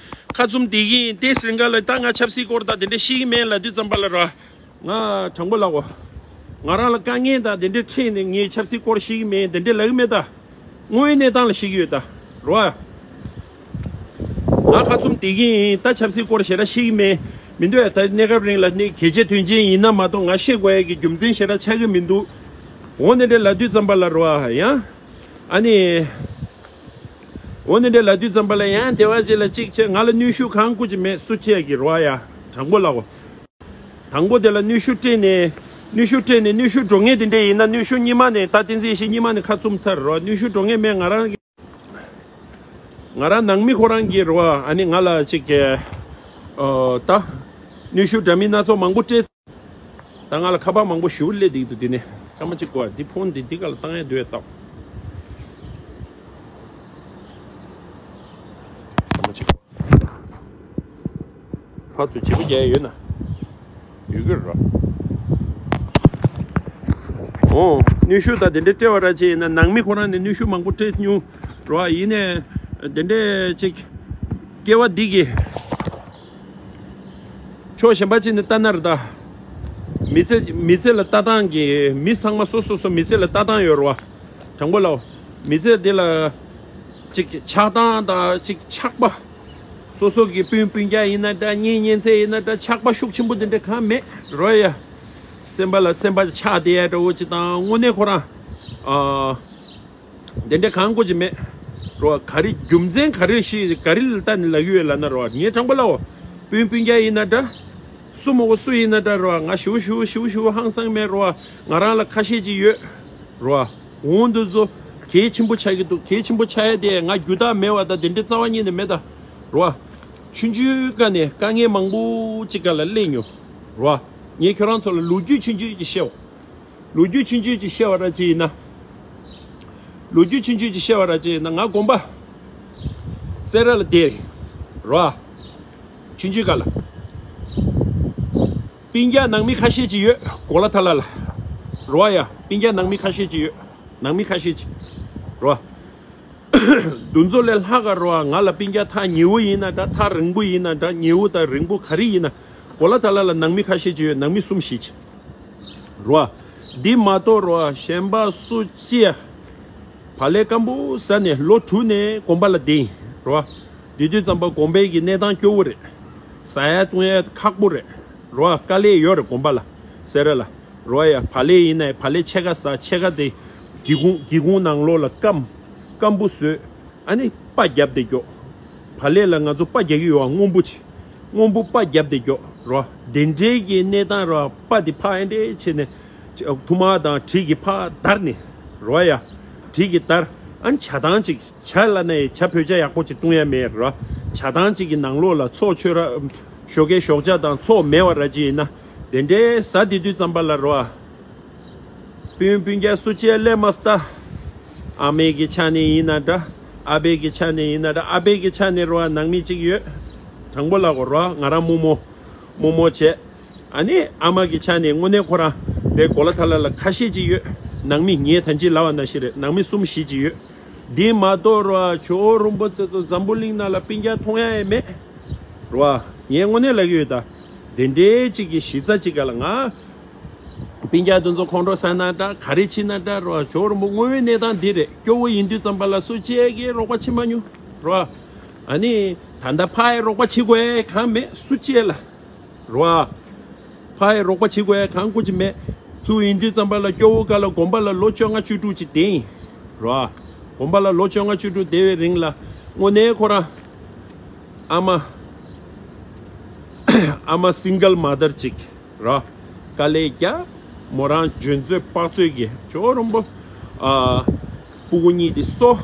ཁ་བཙུམ་བསྡད་ཀྱི་ཡིན། དེ་རིང་ག་ལ་ད་ང་ཆབ་སྲིད་སྐོར་ད་དེ་འདྲ་ཤེས་ཀྱི་མེད་ལབ་དུས་ཙམ་པ་ལ་རོ། ང་དྲང་པོ་ལབ་གོ། ང་རང་ལ་དཀའ་ངལ་དང་དེ་འདྲའི་འཕྲད་ནས་ངས་ཆབ་སྲིད་སྐོར་ཤེས་ཀྱི་མེད་དེ་འདྲ་ལབ་ཀྱི་མེད་ད། དངོས་ཡོད་གནས་སྟངས་ལ་ཤེས་ཀྱི་ཡོད་ད། རོ། ང་ཁ་བཙུམ་བསྡད་ཀྱི་ཡིན། ད་ཆབ་སྲིད་སྐོར་ཞེ་དྲག་ཤེས་ཀྱི་མེད། མི་འདོད་ད། གནས་སྐབས་རིང་ལ་ནི་གལ་ཆེ་དོན་ཆེན་ཡིན་ན་མ་གཏོགས་ང་ཤེས་དགོས་ཡ་གི་རྒྱུ་མཚན་ཞེ་དྲག་ཆགས་ཀྱི་མི་འདུག་འོ་དེ་འདྲ་ལབ་དུས་ཙམ་པ་ལ་རོ། ཡང་། ཨ་ནི། འོ་དེ་འདྲ་ལབ་དུས་ཙམ་པ་ལ་ཡང་དེ་བ་ཅིག་ལ་གཅིག་བྱས་ང་ལ་གནོན་ཤུགས་གང་དགོས་ཀྱི་མེད། སུ་བྱས་ཀྱི་རོ་ཡ། དྲང་པོ་ལབ་གོ། དང་པོ་དེ་ལ་གནོན་ཤུགས་སྤྲད་ནས། གནོན་ཤུགས་སྤྲད་ནས་གནོན་ཤུགས་འགྲོ་ངེས་དེ་འདྲས་ཡིན་ན། གནོན་ཤུགས་སྔོན་མ་ནས་ད་བསྟན་འཛིན་ཡེ་ཤེས་སྔོན་མ་ནས་ཁ་བཙུམ་ཚར་རོ། གནོན་ཤུགས་འགྲོ་ངེས་མེད། ང་རང་གི། ང་རང་ནང་མི་ཁོ་རང་གིས་རོ། ཨ་ནི་ང་ལ་ཅིག་གི། ཨོ། ད། གནོན་ཤུགས་འདྲ་མིན་སྣ་ཚོགས་མང་པོ་སྤྲད། ད་ང་ལ་ཁ་པར་མང་པོ་ཞེ་པོ་སླེབས་བསྡད་ཀྱི་འདུག་དེ་ནས་སྐར་མ་གཅིག་གོ། འདི་ཕོན་འདི་འདི་ག་ལ་བཏང་ཡས་འདུག་ཡས་བལྟ། སྐར་མ་གཅིག་གོ། ཕར་ཚུར་བརྗེ་པོ་རྒྱག་ཡས་ཡོད་ན། ཡོད་ཀྱི་རེད། ཨོ། གནོན་ཤུགས་དང་དེ་འདྲའི་སྤྲད་པ་ར་ཅིག་ཡིན་ན། ནང་མི་ཁོ་རང་ནས་གནོན་ཤུགས་མང་པོ་སྤྲད་མྱོང་རོ། ཡིན་ནའི་དེ་འདྲའི་ཅིག་སྐྱེ་བ་འདི་གི། ཕྱོགས་གཞན་པ་ཅིག་ནས་ལྟ་ན་རེད་ད། མི་ཚེ། མི་ཚེ་ལ་ལྟ་སྟངས་ཀྱི། མི་ཚང་མ་སོ་སོ་སོ་མི་ཚེ་ལ་ལྟ་སྟངས་ཡོད་རེད་བ། དྲང་པོ་ལབ། མི་ཚེ་འདི་ལ་ཅིག་ཆགས་སྟངས་དང་ཅིག་ཆགས་པ། སོ་སོ་གི་སྤུན་སྤུན་ཀྱག་ཡིན་ན་འདྲ། གཉེན་ཉེ་ཚན་ཡིན་ན་འདྲ། ཆགས་པ་ཤུགས་ཆེན་པོ་འདི་འདྲ་གང་མེད་རོ་ཡ། སེམས་པ་ལ་སེམས་པ་ཆགས་བསྡད་ཡ་འདྲ་བོ་ཅིག་དང་། དངོས་གནས་ཁོ་རང་། ཨ། དེ་འདྲ་གང་དགོས་ཀྱི་མེད་རོ། ག་རེ་རྒྱུ་མཚན་ག་རེ་ཞིག་ག་རེ་ལ་ལྟ་ནས་ལབ་ཀྱི་ཡོད་ལབ་ན་རོ། ངས་དྲང་པོ་ལབ་འོ། སྤུན་སྤུན་ཀྱག་ཡིན་ན་འདྲ། སུ་མོ་གོ་སུ་ཡིན་ན་འདྲ་རོ། ང་ཞུ་ཞུ་ཞུ་ཞུ་ཧང་སང་མེད་རོ། ང་རང་ལ་ཁ་ཤས་ཅིག་ཡོད་རོ། འོང་དུ་ཚོ་གལ་ཆེན་པོ་ཆགས་ཀྱི་འདུག་གལ་ཆེན་པོ་ཆགས་ཡ་དེ་ང་རྒྱུ་དག་མེད་བ་དང་དེ་འདྲའི་རྩ་བ་ཉིད་ནས་མེད་ད་རོ། ཆུང་ཆུང་ཀ་ནས་དཀའ་ངལ་མང་པོ་ཅིག་ག་ལ་སླེབས་མྱོང་རོ། ངས་ཁྱོད་རང་ཚོ་ལ་ལོ་རྒྱུས་ཆུང་ཆུང་ཅིག་བཤད་འོ། ལོ་རྒྱུས་ཆུང་ཆུང་ཅིག་བཤད་བ་ར་ཅི་ཡིན་ན། ལོ་རྒྱུས་ཆུང་ཆུང་ཅིག་བཤད་བ་ར་ཅི་ཡིན་ན། ང་དགོན་པ་སེ་ར་ལ་བསྡད་རོ། ཆུང་ཆུང་ག་ལ། སྤུན་ཀྱག་ནང་མི་ཁ་ཤས་ཅིག་ཡོད། གོ་ལ་ཐ་ལ་ལ། རོ་ཡ། སྤུན་ཀྱག་ནང་མི་ཁ་ཤས་ཅིག་ཡོད། ནང་མི་ཁ་ཤས་ཅིག་རོ། འདུ་འཛོམས་ལས་ལྷག་ག་རོ། ང་ལ་སྤུན་ཀྱག་ཐག་ཉེ་བོ་ཡིན་ན་འདྲ། ཐག་རིང་པོ་ཡིན་ན་འདྲ། ཉེ་བོ་དང་རིང་པོ་ག་རེ་ཡིན་ན། གོ་ལ་ཐ་ལ་ལ་ནང་མི་ཁ་ཤས་ཅིག་ཡོད། ནང་མི་གསུམ་བཞི་ཅིག་རོ། འདི་མ་གཏོགས་རོ། གཞན་པ་སུ་ཅི་ཡ། བག་ལེབ་སྐམ་པོ་ཟ་ནས་ལོ་དྲུག་ནས་དགོན་པ་ལ་བསྡད་ཡིན་རོ། དེ་དུས་ཙམ་པ་དགོན་པའི་གི་གནས་སྟངས་སྐྱོ་བོ་རེད། ཟ་ཡ་བཏུང་ཡ་ཁག་པོ་རེད་རོ། དཀའ་ལས་ཡོད་རེད་དགོན་པ་ལ། སེ་ར་ལ་རོ་ཡ། བག་ལེབ་ཡིན་ནའི་བག་ལེབ་ཕྱེད་ཀ་ཟ། ཕྱེད་ཀ་དེ་སྒེའུ་ཁུང་སྒེའུ་ཁུང་ནང་ལོགས་ལ་སྐམ། སྐམ་པོ་བཟོས། ཨ་ནི་པ་བརྒྱབ་སྟེ་འགྱོ། བག་ལེབ་ལ་ང་ཚོ་པ་རྒྱག་གི་ཡོད་ཨ། སྔོན་པོ་ཅིག་སྔོན་པོ་པ་བརྒྱབ་སྟེ་འགྱོ་རོ། དེ་འདྲའི་གི་གནས་སྟངས་རོ། པ་དེ་ཕར་ཨེ་འདྲས་བྱས་ནས་ཐུར་མ་དང་གྲི་གིས་ཕར་བརྡར་ནས་རོ་ཡ། གྲི་གིས་བརྡར། ཨ་ནི་ཇ་ཐང་ཅིག་ཇ་ལ་ནས་ཇ་བོད་ཇ་ཡག་པོ་ཅིག་བཏུང་ཡ་མེད་རོ། ཇ་ཐང་ཅིག་གི་ནང་ལོགས་ལ་ཚོགས་ཆོས་ར་ཞོགས་ཀའི་ཞོགས་ཇ་དང་ཚོགས་མེད་བ་ར་ཅི་ཡིན་ན། དེ་འདྲའི་ཟ་དེ་དུས་ཙམ་པ་ལ་རོ། སྤུན་སྤུན་ཀྱག་སུ་ཅིའི་སླེབས་མ་སྟ། ཨ་མའི་གི་ཆ་ནས་ཡིན་ན་འདྲ། ཨ་ཕའི་གི་ཆ་ནས་ཡིན་ན་འདྲ། ཨ་ཕའི་གི་ཆ་ནས་རོ་ནང་མི་གཅིག་ཡོད། དྲང་པོ་ལབ་དགོས་རོ། ང་རང་རྨོ་མོ། རྨོ་མོ་བྱས། ཨ་ནི་ཨ་མ་གི་ཆ་ནས་དངོས་གནས་ཁོ་རང་དེ་གོ་ལ་ཐ་ལ་ལ་ཁ་ཤས་ཅིག་ཡོད། ནང་མི་ངས་ད་ཅི་ལབ་པ་ནང་བཞིན་རེད། ནང་མི་གསུམ་བཞི་ཅིག་ཡོད། འདི་མ་གཏོགས་རོ། ཇོ་བོ་རིན་པོ་ཆེ་ཚོ་འཛམ་བུ་གླིང་ནང་ལ་སྤུན་ཀྱག་མཐོང་ཡ་ཡང་མེད་རོ། ངས་དངོས་གནས་ལབ་ཀྱི་ཡོད་ད། དེ་འདྲའི་ཅིག་གི་གཞི་རྩ་ཅིག་ག་ལ་ང་སྤུན་ཀྱག་དེ་ཚོ་ཁོང་ཁྲོ་ཟ་ན་འདྲ། ག་རེ་བྱེད་ན་འདྲ་རོ། ཇོ་བོ་རིན་པོ་དངོས་ཡོད་གནས་སྟངས་འདི་རེད། སྐྱོ་བོ་ཡིན་དུས་ཙམ་པ་ལ་སུ་གཅིག་གིས་རོགས་པ་བྱེད་མ་མྱོང་རོ། ཨ་ནི་ད་ལྟ་ཕར་ཡ་རོགས་པ་བྱེད་དགོས་ཡ་གང་མེད་སུ་གཅིག་ལ་རོ། ཕར་ཡ་རོགས་པ་བྱེད་དགོས་ཡ་གང་སྐུ་ཅི་མེད། ཚུར་ཡིན་དུས་ཙམ་པ་ལ་སྐྱོ་བོ་ག་ལ་དགོན་པ་ལ་ལོ་བཅོ་ལྔ་བཅུ་དྲུག་ཅིག་བསྡད་ཡིན་རོ། དགོན་པ་ལ་ལོ་བཅོ་ལྔ་བཅུ་དྲུག་བསྡད་པའི་རིང་ལ་དངོས་གནས་ཁོ་རང་ཨ་མ། ཨ་མ་སིང་གལ་མ་དར་ཅིག་རོ། དཀའ་ལས་རྒྱག་མོ་རང་འཇོན་ཚོད་དཔག་ཚོད་ཀྱི་ཇོ་བོ་རིན་པོ། ཨ། སྤུ་གུ་གཉིས་དེ་གསོ།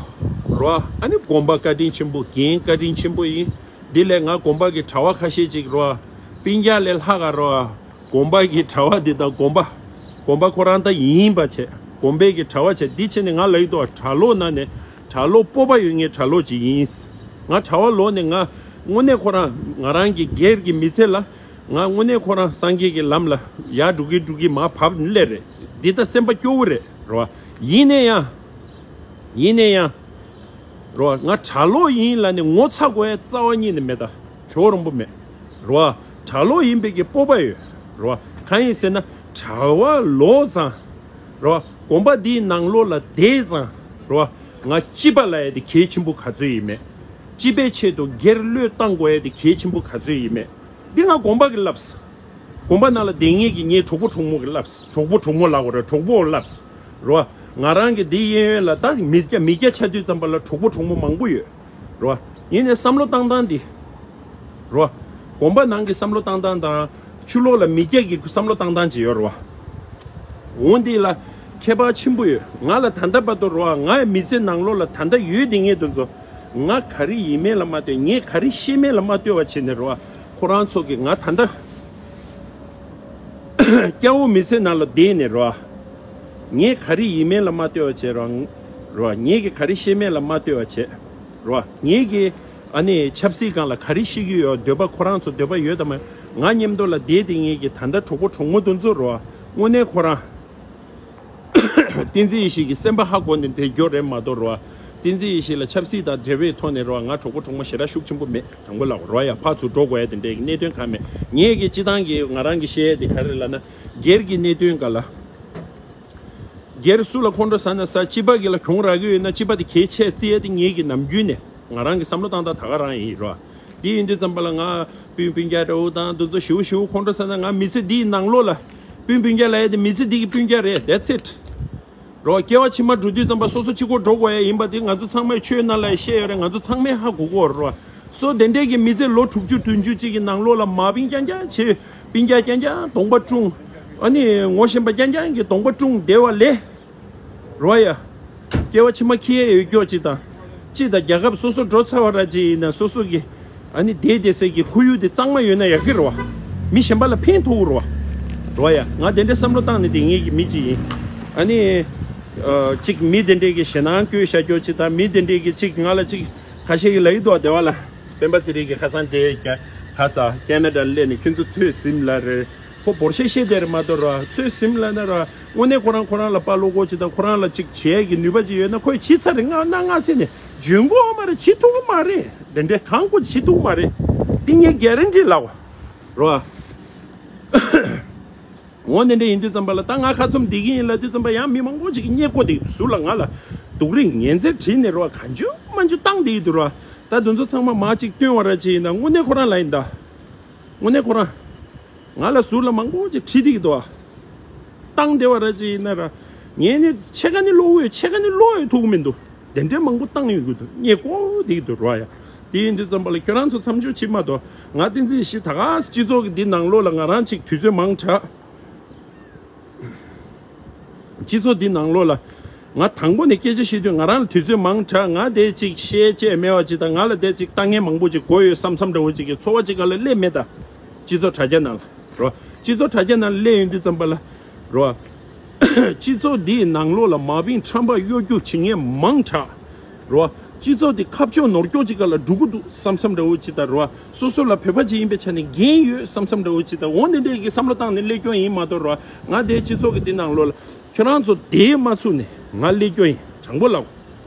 རོ། ཨ་ནི་དགོན་པ་བཀའ་དྲིན་ཆེན་པོ། རྒན་བཀའ་དྲིན་ཆེན་པོ་ཡིན། འདི་ལས་ང་དགོན་པ་གི་གྲྭ་བ་ཁ་ཤས་ཅིག་རོ། སྤུན་ཀྱག་ལས་ལྷག་ག་རོ། དགོན་པ་གི་གྲྭ་བ་འདི་དང་དགོན་པ། དགོན་པ་ཁོ་རང་ད་ཡིན་པ་བྱས། དགོན་པའི་གི་གྲྭ་བ་བྱས། འདི་བྱས་ནས་ང་ལ་ཡི་དོ་གྲྭ་ལོག་ན་ནས་གྲྭ་ལོག་སྤོབས་པ་ཡོད་ངེས་གྲྭ་ལོག་ཅིག་ཡིན། ང་གྲྭ་བ་ལོག་ནས་ང་དངོས་གནས་ཁོ་རང་ང་རང་གི་སྒེར་གྱི་མི་ཚེ་ལ། ང་དངོས་གནས་ཁོ་རང་སངས་རྒྱས་ཀྱི་ལམ་ལ་ཡར་འགྲོ་གི་འགྲོ་གི་མར་བབས་སླེབས་རེད། འདི་ལྟ་སེམས་པ་སྐྱོ་བོ་རེད་རོ། ཡིན་ནའི་ཡང་། ཡིན་ནའི་ཡང་། རོ། ང་གྲྭ་ལོག་ཡིན་ལབ་ནས་ངོ་ཚ་དགོས་ཡ་རྩ་བ་ཉིད་ནས་མེད་ད། ཇོ་བོ་རིན་པོ་མེད། རོ། གྲྭ་ལོག་ཡིན་པའི་གི་སྤོབས་པ་ཡོད། རོ། གང་ཡིན་ཟེར་ན་གྲྭ་བ་ལོག་ཙང་། རོ། དགོན་པ་འདིའི་ནང་ལོགས་ལ་བསྡད་ཙང་། རོ། ང་སྤྱི་པ་ལབ་ཡ་དེ་གལ་ཆེན་པོ་ག་ཚོད་ཡིན་མེད། སྤྱི་པའི་ཆེད་དུ་སྒེར་བློས་བཏང་དགོས་ཡ་དེ་གལ་ཆེན་པོ་ག་ཚོད་ཡིན་མེད། འདི་ང་དགོན་པ་གི་ལབས། དགོན་པ་ནང་ལ་བསྡད་མཁན་གྱི་ངའི་གྲོགས་པོ་གྲོགས་མོ་གི་ལབས། གྲོགས་པོ་གྲོགས་མོ་ལབ་དགོས་རེད། གྲོགས་པོ་ལབས། རོ། ང་རང་གི་འདི་གཡས་གཡོན་ལ་ད་མི་སྐྱ་མི་སྐྱ་ཆགས་དུས་ཙམ་པ་ལ་གྲོགས་པོ་གྲོགས་མོ་མང་པོ་ཡོད། རོ། ཡིན་ནའི་བསམ་བློ་བཏང་སྟངས་འདི། རོ། དགོན་པ་ནང་གི་བསམ་བློ་བཏང་སྟངས་དང་། ཕྱི་ལོགས་ལ་མི་སྐྱ་གི་བསམ་བློ་བཏང་སྟངས་ཅིག་ཡོད་རེད་བ། འོ་འདི་ལ་ཁྱད་པར་ཆེན་པོ་ཡོད། ང་ལ་ད་ལྟ་བར་དུ་རེད་བ། ངའི་མི་ཚེ་ནང་ལོགས་ལ་ད་ལྟ་ཡོད་དེ་ངས་དེ་ཚོ་ང་ག་རེ་ཡིན་མིན་ལ་མ་ལྟོས། ངས་ག་རེ་ཤེས་མིན་ལ་མ་ལྟོས་པ་བྱས་ནས་རེད་བ། ཁོ་རང་ཚོ་གིས་ང་ད་ལྟ་སྐྱ་བོ་མི་ཚེ་ནང་ལ་བསྡད་ནས་རེད་བ། ངས་ག་རེ་ཡིན་མིན་ལ་མ་ལྟོས་པ་བྱས་རེད་བ། ངས་ཀྱི་ག་རེ་ཤེས་མིན་ལ་མ་ལྟོས་པ་བྱས་རེད་བ། ངས་ཀྱི་ཨ་ནི་ཆབ་སྲིད་སྒང་ལ་ག་རེ་ཤེས་ཀྱི་ཡོད། འདོད་པ་ཁོ་རང་ཚོ་འདོད་པ་ཡོད་དམ། ང་མཉམ་དུ་ལ་བསྡད་དེ་ངས་ཀྱི་ད་ལྟ་གྲོགས་པོ་གྲོགས་མོ་དེ་ཚོ་རེད་བ། དངོས་གནས་ཁོ་རང་བསྟན་འཛིན་ཡེ་ཤེས་ཀྱི་སེམས་པ་ཧ་གོ་ནས་བསྡད་རྒྱུ་རེད་མ་གཏོགས་རེད་བ། བསྟན་འཛིན་ཡེ་ཤེས་ལ་ཆབ་སྲིད་དང་འབྲེལ་བའི་ཐོག་ནས་རེད་བ། ང་གྲོགས་པོ་གྲོགས་མོ་ཞེ་དྲག་ཤུགས་ཆེན་པོ་མེད། དྲང་པོ་ལབ་རོ་ཡ། ཕར་ཚུར་འགྲོ་དགོས་ཡ་དེ་འདྲའི་གནད་དོན་གང་མེད། ངས་ཀྱི་སྤྱི་བཏང་གི་ང་རང་གི་བཤད་ཡ་དེ་ག་རེ་ལབ་ན། སྒེར་གྱི་གནད་དོན་ག་ལ། སྒེར་སུ་ལ་ཁོང་ཁྲོ་ཟ་ན་ཟ། སྤྱི་པ་གི་ལ་གྱོང་རག་གི་ཡོད་ན་སྤྱི་པ་དེ་གལ་ཆེ་བརྩི་ཡ་དེ་ངེད་ཀྱི་ནམ་རྒྱུན་ནས་ང་རང་གི་བསམ་བློ་བཏང་སྟངས་ད་ག་རང་ཡིན་རོ། དེ་ཡིན་དུས་ཙམ་པ་ལ་ང་སྤུན་སྤུན་ཀྱག་འདྲ་བོ་དང་དེ་ཚོ་ཞེ་པོ་ཞེ་པོ་ཁོང་ཁྲོ་ཟ་ན། ང་མི་ཚེ་འདིའི་ནང་ལོགས་ལ་སྤུན་སྤུན་ཀྱག་ལབ་ཡ་དེ་མི་ཚེ་འདི་གི་སྤུན་ཀྱག་རེད། That's it། རོ། སྐྱེ་བ་ཕྱི་མ་འགྲོ་དུས་ཙམ་པ་སོ་སོ་གཅིག་པོ་འགྲོ་དགོས་ཡ་ཡིན་པ་དེ་ང་ཚོ་ཚང་མས་ཆོས་ནང་ལ་བཤད་ཡོད་རེད། ང་ཚོ་ཚང་མས་ཧ་གོ་གོ་རོ། སོ་དེ་འདྲས་ཀྱི་མི་ཚེ་ལོ་དྲུག་ཅུ་བདུན་ཅུ་ཅིག་གི་ནང་ལོགས་ལ་མ་སྤུན་རྐྱང་རྐྱང་བྱེད། སྤུན་ཀྱག་རྐྱང་རྐྱང་གདོང་པ་བཀྲུངས། ཨ་ནི་ངོ་ཤེས་པ་རྐྱང་རྐྱང་གི་གདོང་པ་བཀྲུངས་བསྡད་པ་ལས། རོ་ཡ། སྐྱེ་བ་ཕྱི་མ་འཁྱེར་ཡས་ཡོད་སྐྱོ་ཅིག་དང་། སྤྱི་དང་རྒྱལ་ཁབ་སོ་སོ་འགྲོ་ཚར་བ་ར་ཅིག་ཡིན་ན་སོ་སོ་གི། ཨ་ནི་བསྡད་བསྡད་སའི་གི་ཁོར་ཡུག་དེ་གཙང་མ་ཡོད་ན་ཡག་གི་རེད་བ། མི་གཞན་པ་ལ་ཕན་ཐོགས་རེད་བ། རོ་ཡ། ང་དེ་འདྲའི་བསམ་བློ་བཏང་ནས་བསྡད་མཁན་གྱི་མི་ཅིག་ཡིན། ཨ་ནི། ཨ། གཅིག་མི་དེ་འདྲས་ཀྱི་ཞེད་སྣང་སྐྱེ་བཞག་སྐྱོ་ཅིག་དང་མི་དེ་འདྲས་ཀྱི་གཅིག་ང་ལ་གཅིག་ཁ་ཤས་ཀྱི་ལ་ཡི་དོ་བདེ་བ་ལ། སྤེན་པ་ཚེ་རིང་གིས་ཁ་སང་དེ་རྒྱ་ཁ་ས་ཁེ་ན་ཌ་སླེབས་ནས་ཁྱོད་ཚོ་ཚོད་ཟིན་ལ་རེད། ཁོ་བོར་ཤེས་ཤེས་དེར་མ་གཏོགས་ར་ཚོད་ཟིན་ལ་ན་ར། དངོས་གནས་ཁོ་རང་ཁོ་རང་ལ་དཔའ་བློ་ཁོག་ཅིག་དང་ཁོ་རང་ལ་ཅིག་བྱེད་ཀྱི་ནུས་པ་ཅིག་ཡོད་ན་ཁོས་བྱས་ཚར་རེད། ང་ན་ང་ཟེར་ནས་འཇོན་གོ་མ་རེད། བྱེད་ཐུབ་ཀྱི་མ་རེད། དེ་འདྲའི་གང་ཁོ་བྱེད་ཐུབ་ཀྱི་མ་རེད། དེ་ངས་གྷ་རན་ཊི་ལབ་ར། འོ་དེ་འདྲ་ཡིན་དུས་ཙམ་པ་ལ་ད་ང་ཁ་ཚུམ་བསྡད་ཀྱི་ཡིན་ལབ་དུས་ཙམ་པ་ཡང་མི་མང་པོ་ཅིག་གིས་བསྙད་བཀོ་བསྡད་ཀྱི་འདུག་ཟུར་ལ་ང་ལ་སྡུག་རུས་ངན་ཚད་བྲིས་ནས་རོ་གང་བྱུང་མང་བྱུང་བཏང་བསྡད་ཀྱི་འདུག་རོ། ད་དེ་ཚོ་ཚང་མ་མ་ཅིག་བཏོན་བ་ར་ཅིག་ཡིན་ན་དངོས་གནས་ཁོ་རང་ལ་ཡིན་ད། དངོས་གནས་ཁོ་རང་ང་ལ་ཟུར་ལ་མང་པོ་ཅིག་བྲིས་བསྡད་ཀྱི་འདུག་ཨ། བཏང་བསྡད་བ་ར་ཅིག་ཡིན་ན་ར། ངས་ནི་ཕྱེད་ཀ་ནི་བློ་འོས་ཕྱེད་ཀ་ནི་བློ་འོས་ཐུག་གི་མི་འདུག་དེ་འདྲའི་མང་པོ་བཏང་ཡོང་གི་འདུག་བསྙད་བཀོ་བསྡད་ཀྱི་འདུག་རོ་ཡ། དེ་ཡིན་དུས་ཙམ་པ་ལ་ཁྱོད་རང་ཚོ་མཚམས་འཇོག་བྱེད་མ་གཏོགས་ང་བསྟན་འཛིན་ཡེ་ཤེས་ད་ག་སྤྱི་ཚོགས་ཀྱི་འདི་ནང་ལོགས་ལ་ང་རང་ཅིག་དུས་ཚོད་མང་དྲགས། སྤྱི་ཚོགས་འདི་ནང་ལོགས་ལ་ང་དང་པོ་ནས་སྐད་ཆ་བཤད་དུས་ང་རང་ལ་དུས་ཚོད་མང་དྲགས། ང་དེ་ཅིག་བཤད་ཆེད་མེད་པ་ཅིག་དང་ང་ལ་དེ་ཅིག་ལྟ་མཁན་མང་པོ་ཅིག་དགོས་ཡོད་བསམ་བསམ་འདྲ་བོ་ཅིག་གི་ཚོར་བ་ཅིག་ག་ལ་སླེབས་མེད་ད། སྤྱི་ཚོགས་དྲ་རྒྱ་ནང་ལ་རོ། སྤྱི་ཚོགས་དྲ་རྒྱ་ནང་ལ་སླེབས་ཡོང་དུས་ཙམ་པ་ལ་རོ། སྤྱི་ཚོགས་འདིའི་ནང་ལོགས་ལ་མ་བིང་ཁྲམ་པ་གཡོ་སྒྱུ་བྱེད་མཁན་མང་དྲགས། རོ། སྤྱི་ཚོགས་འདི་ཁ་ཕྱོགས་ནོར་སྐྱོ་ཅིག་ག་ལ་འགྲོ་གི་འདུག་བསམ་བསམ་འདྲ་བོ་ཅིག་དང་རོ། སོ་སོ་ལ་བོད་པ་ཅིག་ཡིན་པའི་ཆ་ནས་འགན་ཡོད་བསམ་བསམ་འདྲ་བོ་ཅིག་དང་འོ་འདི་འདྲའི་གི་བསམ་བློ་བཏང་ནས་སླེབས་སྐྱོན་ཡིན་མ་གཏོགས་རོ། ང་དེའི་སྤྱི་ཚོགས་ཀྱི་འདི་ནང་ལོགས་ལ་ཁྱོད་རང་ཚོ་དེའི་མ་ཚུགས་ནས་ང་སླེབས་སྐྱོན་ཡིན། དྲང་པོ་ལབ།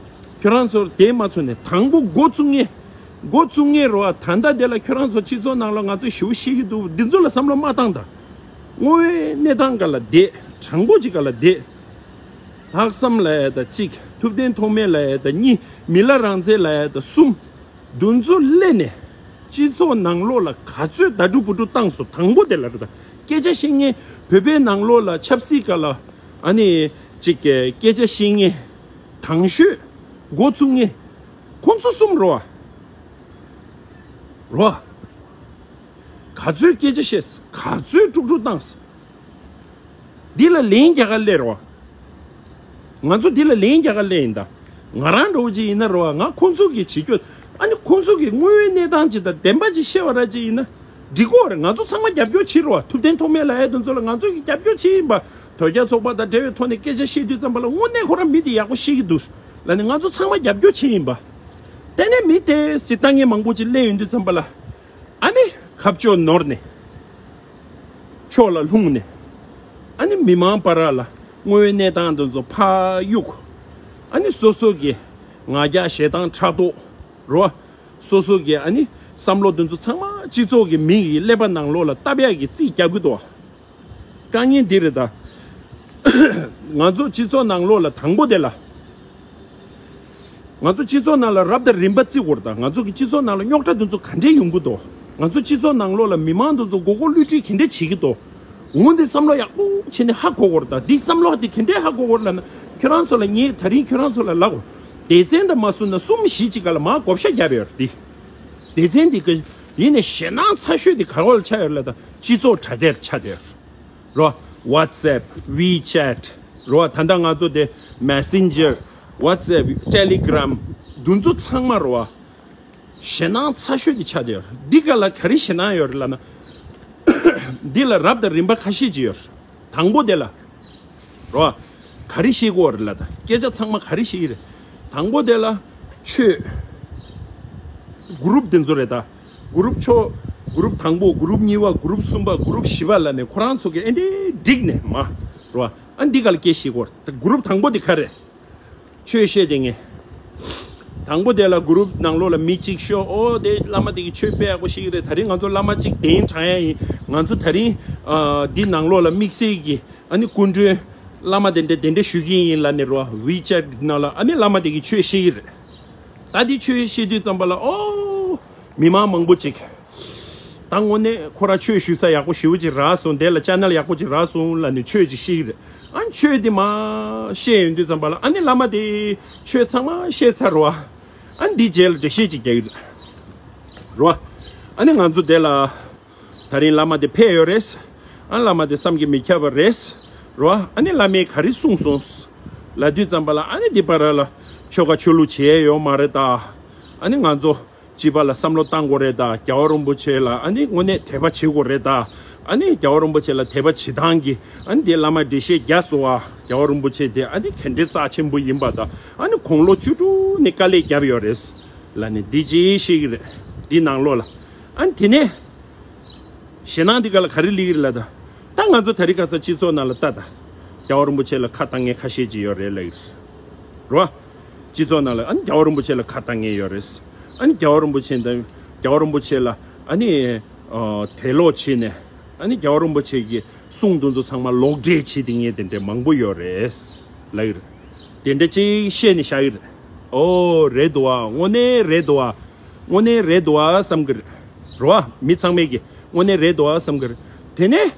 ཁྱོད་རང་ཚོ་དེའི་མ་ཚུགས་ནས་དང་པོ་འགོ་བཙུགས་མཁན། འགོ་བཙུགས་མཁན་རོ། ད་ལྟ་དེ་ལ་ཁྱོད་རང་ཚོ་སྤྱི་ཚོགས་ནང་ལ་ང་ཚོ་ཞེ་པོ་ཤེས་ཀྱི་འདུག་འདི་ཚོ་ལ་བསམ་བློ་མ་བཏང་ད། དངོས་ཡོད་གནས་སྟངས་ག་ལ་བསྡད། དྲང་པོ་ཅིག་ག་ལ་བསྡད། ལྷག་བསམ་ལབ་ཡ་ད་གཅིག་ཐུབ་བསྟན་ཐོགས་མེད་ལབ་ཡ་ད་གཉིས། མི་ལ་རང་བཙན་ལབ་ཡ་ད་གསུམ། འདུ་འཛོམས་སླེབས་ནས་སྤྱི་ཚོགས་ནང་ལོགས་ལ་ག་ཚོད་ད་ཕྲུ་བུ་ཕྲུ་བཏང་སོང་། དང་པོ་དེ་ལ་རེད་ད། སྐད་ཆ་བཤད་མཁན་བོད་པའི་ནང་ལོགས་ལ་ཆབ་སྲིད་སྒང་ལ་ཨ་ནི་ཅིག་སྐད་ཆ་བཤད་མཁན་དང་ཤོས་འགོ་བཙུགས་མཁན་ཁོང་ཚོ་གསུམ་རོ། རོ། ག་ཚོད་སྐད་ཆ་བཤད། ག་ཚོད་དཀྲུག་དཀྲུག་བཏང་སོང་། འདི་ལ་ལན་རྒྱག་ག་སླེབས་རོ། ང་ཚོ་འདི་ལ་ལན་རྒྱག་ག་སླེབས་ཡིན་ད། ང་རང་འདྲ་བོ་ཅིག་ཡིན་ན་རོ། ང་ཁོང་ཚོ་གི་བྱེད་སྤྱོད། ཨ་ནི་ཁོང་ཚོ་གི་དངོས་ཡོད་གནས་སྟངས་ཅིག་དང་བདེན་པ་ཅིག་བཤད་པ་ར་ཅིག་ཡིན་ན་འགྲིག་གོ་རེད། ང་ཚོ་ཚང་མ་རྒྱབ་སྐྱོར་བྱེད་རོ། ཐུབ་བསྟན་ཐོགས་མེད་ལབ་ཡ་དེ་ཚོ་ལ་ང་ཚོ་གི་རྒྱབ་སྐྱོར་བྱེད་ཡིན་པ། དོལ་རྒྱལ་ཚོགས་པ་དང་འབྲེལ་བའི་ཐོག་ནས་སྐད་ཆ་བཤད་དུས་ཙམ་པ་ལ་དངོས་གནས་ཁོ་རང་མི་དེ་ཡག་པོ་ཤེས་ཀྱི་འདུག་ལབ་ནས་ང་ཚོ་ཚང་མ་རྒྱབ་སྐྱོར་བྱེད་ཡིན་པ། དེ་ནས་མི་དེ་ཅིག་ལྟ་མཁན་མང་པོ་ཅིག་སླེབས་ཡོང་དུས་ཙམ་པ་ལ། ཨ་ནི་ཁ་ཕྱོགས་ནོར་ནས་ཕྱོགས་ལ་ལྷུང་ནས། ཨ་ནི་མི་མང་བར་ལ་དངོས་ཡོད་གནས་སྟངས་དེ་ཚོ་ཕར་གཡུག་ཨ་ནི་སོ་སོ་གི་ང་རྒྱལ་ཞེ་སྡང་ཕྲག་དོག་རོ། སོ་སོ་གི་ཨ་ནི་བསམ་བློ་དེ་ཚོ་ཚང་མ་སྤྱི་ཚོགས་ཀྱི་མི་ཡི་ཀླད་པ་ནང་ལོགས་ལ་བཏབ་ཡག་གི་རྩིས་རྒྱག་གི་འདུག་དཀའ་ངལ་འདི་རེད་ད། ང་ཚོ་སྤྱི་ཚོགས་ནང་ལོགས་ལ་དང་པོ་དེ་ལ། ང་ཚོ་སྤྱི་ཚོགས་ནང་ལ་རབ་དང་རིམ་པ་བརྩི་དགོས་རེད་ད། ང་ཚོ་གི་སྤྱི་ཚོགས་ནང་ལ་རྙོག་དྲ་དེ་ཚོ་ག་འདྲས་ཡོང་གི་འདུག་ང་ཚོ་སྤྱི་ཚོགས་ནང་ལོགས་ལ་མི་མང་དེ་ཚོ་མགོ་སྐོར་བསླུ་བྲིད་ག་འདྲས་བྱེད་ཀྱི་འདུག་འོ་འདི་བསམ་བློ་ཡག་པོ་བྱས་ནས་ཧ་གོ་དགོས་རེད་ད། འདི་བསམ་བློ་དེ་ག་འདྲས་ཧ་གོ་དགོས་རེད་ལབ་ན། ཁྱོད་རང་ཚོ་ལ་ངས་ད་རིང་ཁྱོད་རང་ཚོ་ལ་ལབ་དགོས། སྡེ་ཚན་དང་མ་བཟུང་ན་གསུམ་བཞི་ཅིག་ག་ལ་མར་བགོ་བཤའ་བརྒྱབ་ཡོད་རེད་འདི། སྡེ་ཚན་འདི་ག་ཡིན་ནའི་ཞེད་སྣང་ཚ་ཤོས་དེ་ག་བ་ལ་ཆགས་ཡོད་རེད་ལབ་ད། སྤྱི་ཚོགས་དྲ་རྒྱར་ཆགས་བསྡད་ཡོད་རེད། རོ། WhatsApp, WeChat། རོ། ད་ལྟ་ང་ཚོ་དེ་Messenger, WhatsApp, Telegram། འདི་ཚོ་ཚང་མ་རོ། ཞེད་སྣང་ཚ་ཤོས་དེ་ཆགས་བསྡད་ཡོད་རེད། འདི་ག་ལ་ག་རེ་ཞེད་སྣང་ཡོད་རེད་ལབ་ན། འདི་ལ་རབ་དང་རིམ་པ་ཁ་ཤས་ཅིག་ཡོད་རེད། དང་པོ་དེ་ལ། རོ། ག་རེ་བཤད་དགོས་རེད་ལབ་ད། སྐད་ཆ་ཚང་མ་ག་རེ་བཤད་ཀྱི་རེད། དང་པོ་དེ་ལ་ཆོས། གུ་རུབ་དེ་ཚོ་རེད་ད། གུ་རུབ་ཆོ། གུ་རུབ་དང་པོ། གུ་རུབ་གཉིས་པ། གུ་རུབ་གསུམ་པ། གུ་རུབ་བཞི་པ་ལབ་ནས་ཁོ་རང་ཚོ་གི་ཨེ་འདྲས་བསྒྲིགས་ནས་མ། རོ། ཨ་འདི་ག་ལ་སྐད་བཤད་དགོས་རེད། གུ་རུབ་དང་པོ་དེ་ག་རེད། ཆོས་བཤད་དེ་ངས། དང་པོ་དེ་ལ་གུ་རུབ་ནང་ལོགས་ལ་མི་གཅིག་ཤོག་ཨོ་དེ་བླ་མ་དེ་གི་ཆོས་དཔེ་ཡག་པོ་ཤེས་ཀྱི་རེད། ད་རིང་ང་ཚོ་བླ་མ་གཅིག་གདན་དྲངས་ཡ་ཡིན། ང་ཚོ་ད་རིང་ཨ་འདི་ནང་ལོགས་ལ་དམིགས་བསལ་གྱི་ཨ་ནི་སྐུ་མགྲོན་བླ་མ་དེ་འདྲ་དེ་འདྲ་ཞུ་གི་ཡིན་ལབ་ནས་རོ། WeChat་ནང་ལ་ཨ་ནི་བླ་མ་དེ་གི་ཆོས་བཤད་ཀྱི་རེད། ད་འདི་ཆོས་བཤད་དུས་ཙམ་པ་ལ་ཨོ། མི་མང་མང་པོ་ཅིག་ད་དངོས་གནས་ཁོ་ར་ཆོས་ཞུ་ས་ཡག་པོ་ཞེ་པོ་ཅིག་རག་སོང་། དེ་ལ་ཅེ་ནལ་ཡག་པོ་ཅིག་རག་སོང་ལབ་ནས་ཆོས་ཅིག་བཤད་ཀྱི་རེད། ཨ་ཆོས་དེ་མར་བཤད་ཡོང་དུས་ཙམ་པ་ལ་ཨ་ནི་བླ་མ་དེ་ཆོས་ཚང་མ་བཤད་ཚར་རོ། ཨ་ནི་འདི་རྗེས་ལ་འགྲེལ་བཤད་ཅིག་རྒྱག་གི་རེད་རོ། ཨ་ནི་ང་ཚོ་དེ་ལ་ ད་རིང་བླ་མ་དེ་ཕེབས་ཡོད་རེད། ཨ་བླ་མ་དེ་བསམ་གྱིས་མི་ཁྱབ་པ་རེད། རོ། ཨ་ནི་བླ་མས་ག་རེ་གསུངས་སོང་། ལབ་དུས་ཙམ་པ་ལ་ཨ་ནི་འདི་བར་ལ་ཆོ་ག་ཆོས་ལུགས་བྱས་ཡོད་མ་རེད་ད། ཨ་ནི་ང་ཚོ་སྤྱི་པ་ལ་བསམ་བློ་བཏང་དགོས་རེད་ད། རྒྱལ་བ་རིན་པོ་ཆེ་ལ་ཨ་ནི་དངོས་གནས་དད་པ་བྱེད་དགོས་རེད་ད། ཨ་ནི་རྒྱལ་བ་རིན་པོ་ཆེ་ལ་དད་པ་བྱེད་སྟངས་ཀྱི་ཨ་ནི་དེ་བླ་མ་འགྲེལ་བཤད་རྒྱག་སོང་བ། རྒྱལ་བ་རིན་པོ་ཆེ་དེ་ཨ་ནི་ག་འདྲའི་རྩ་ཆེན་པོ་ཡིན་པ་དང་། ཨ་ནི་དགུང་ལོ་བཅུ་དྲུག་ནས་དཀའ་ལས་བརྒྱབ་ཡོད་རེད་ལབ་ནས་འདི་ཅིག་བཤད་ཀྱི་རེད། འདི་ནང་ལོགས་ལ་ཨ་ནི་དེ་ནས། ཞེད་སྣང་འདི་ག་ལ་ག་རེ་སླེབས་ཀྱི་རེད་ལབ་ད། ད་ང་ཚོ་ད་རིང་ཁ་སང་སྤྱི་ཚོགས་ནང་ལ་ལྟ་ད། རྒྱལ་བ་རིན་པོ་ཆེ་ལ་ཁ་བཏང་མཁན་ཁ་ཤས་ཅིག་ཡོད་རེད་ལབ་ཀྱི་རེད། རོ། སྤྱི་ཚོགས་ནང་ལ་ཨ་ནི་རྒྱལ་བ་རིན་པོ་ཆེ་ལ་ཁ་བཏང་མཁན་ཡོད་རེད། ཨ་ནི་རྒྱལ་བ་རིན་པོ་ཆེ་དང་རྒྱལ་བ་རིན་པོ་ཆེ་ལ་ཨ་ནི་ཨ་དད་ལོག་བྱས་ནས་ཨ་ནི་རྒྱལ་བ་རིན་པོ་ཆེ་གི་གསུང་དེ་ཚོ་ཚང་མ་ལོག་འགྲེལ་བྱས་དེ་ངས་དེ་འདྲ་མང་པོ་ཡོད་རེད་ལབ་ཀྱི་རེད། དེ་འདྲ་ཅིག་བཤད་ནས་བཞག་གི་རེད། ཨོ་རེད་འདུག་ཨ། དངོས་གནས་རེད་འདུག་ཨ། དངོས་གནས་རེད་འདུག་ཨ་བསམ་གི་རེད། རེད་བ། མི་ཚང་མས་ཀྱི་དངོས་གནས་རེད་འདུག་ཨ་བསམ་གི་རེད། དེ་ནས་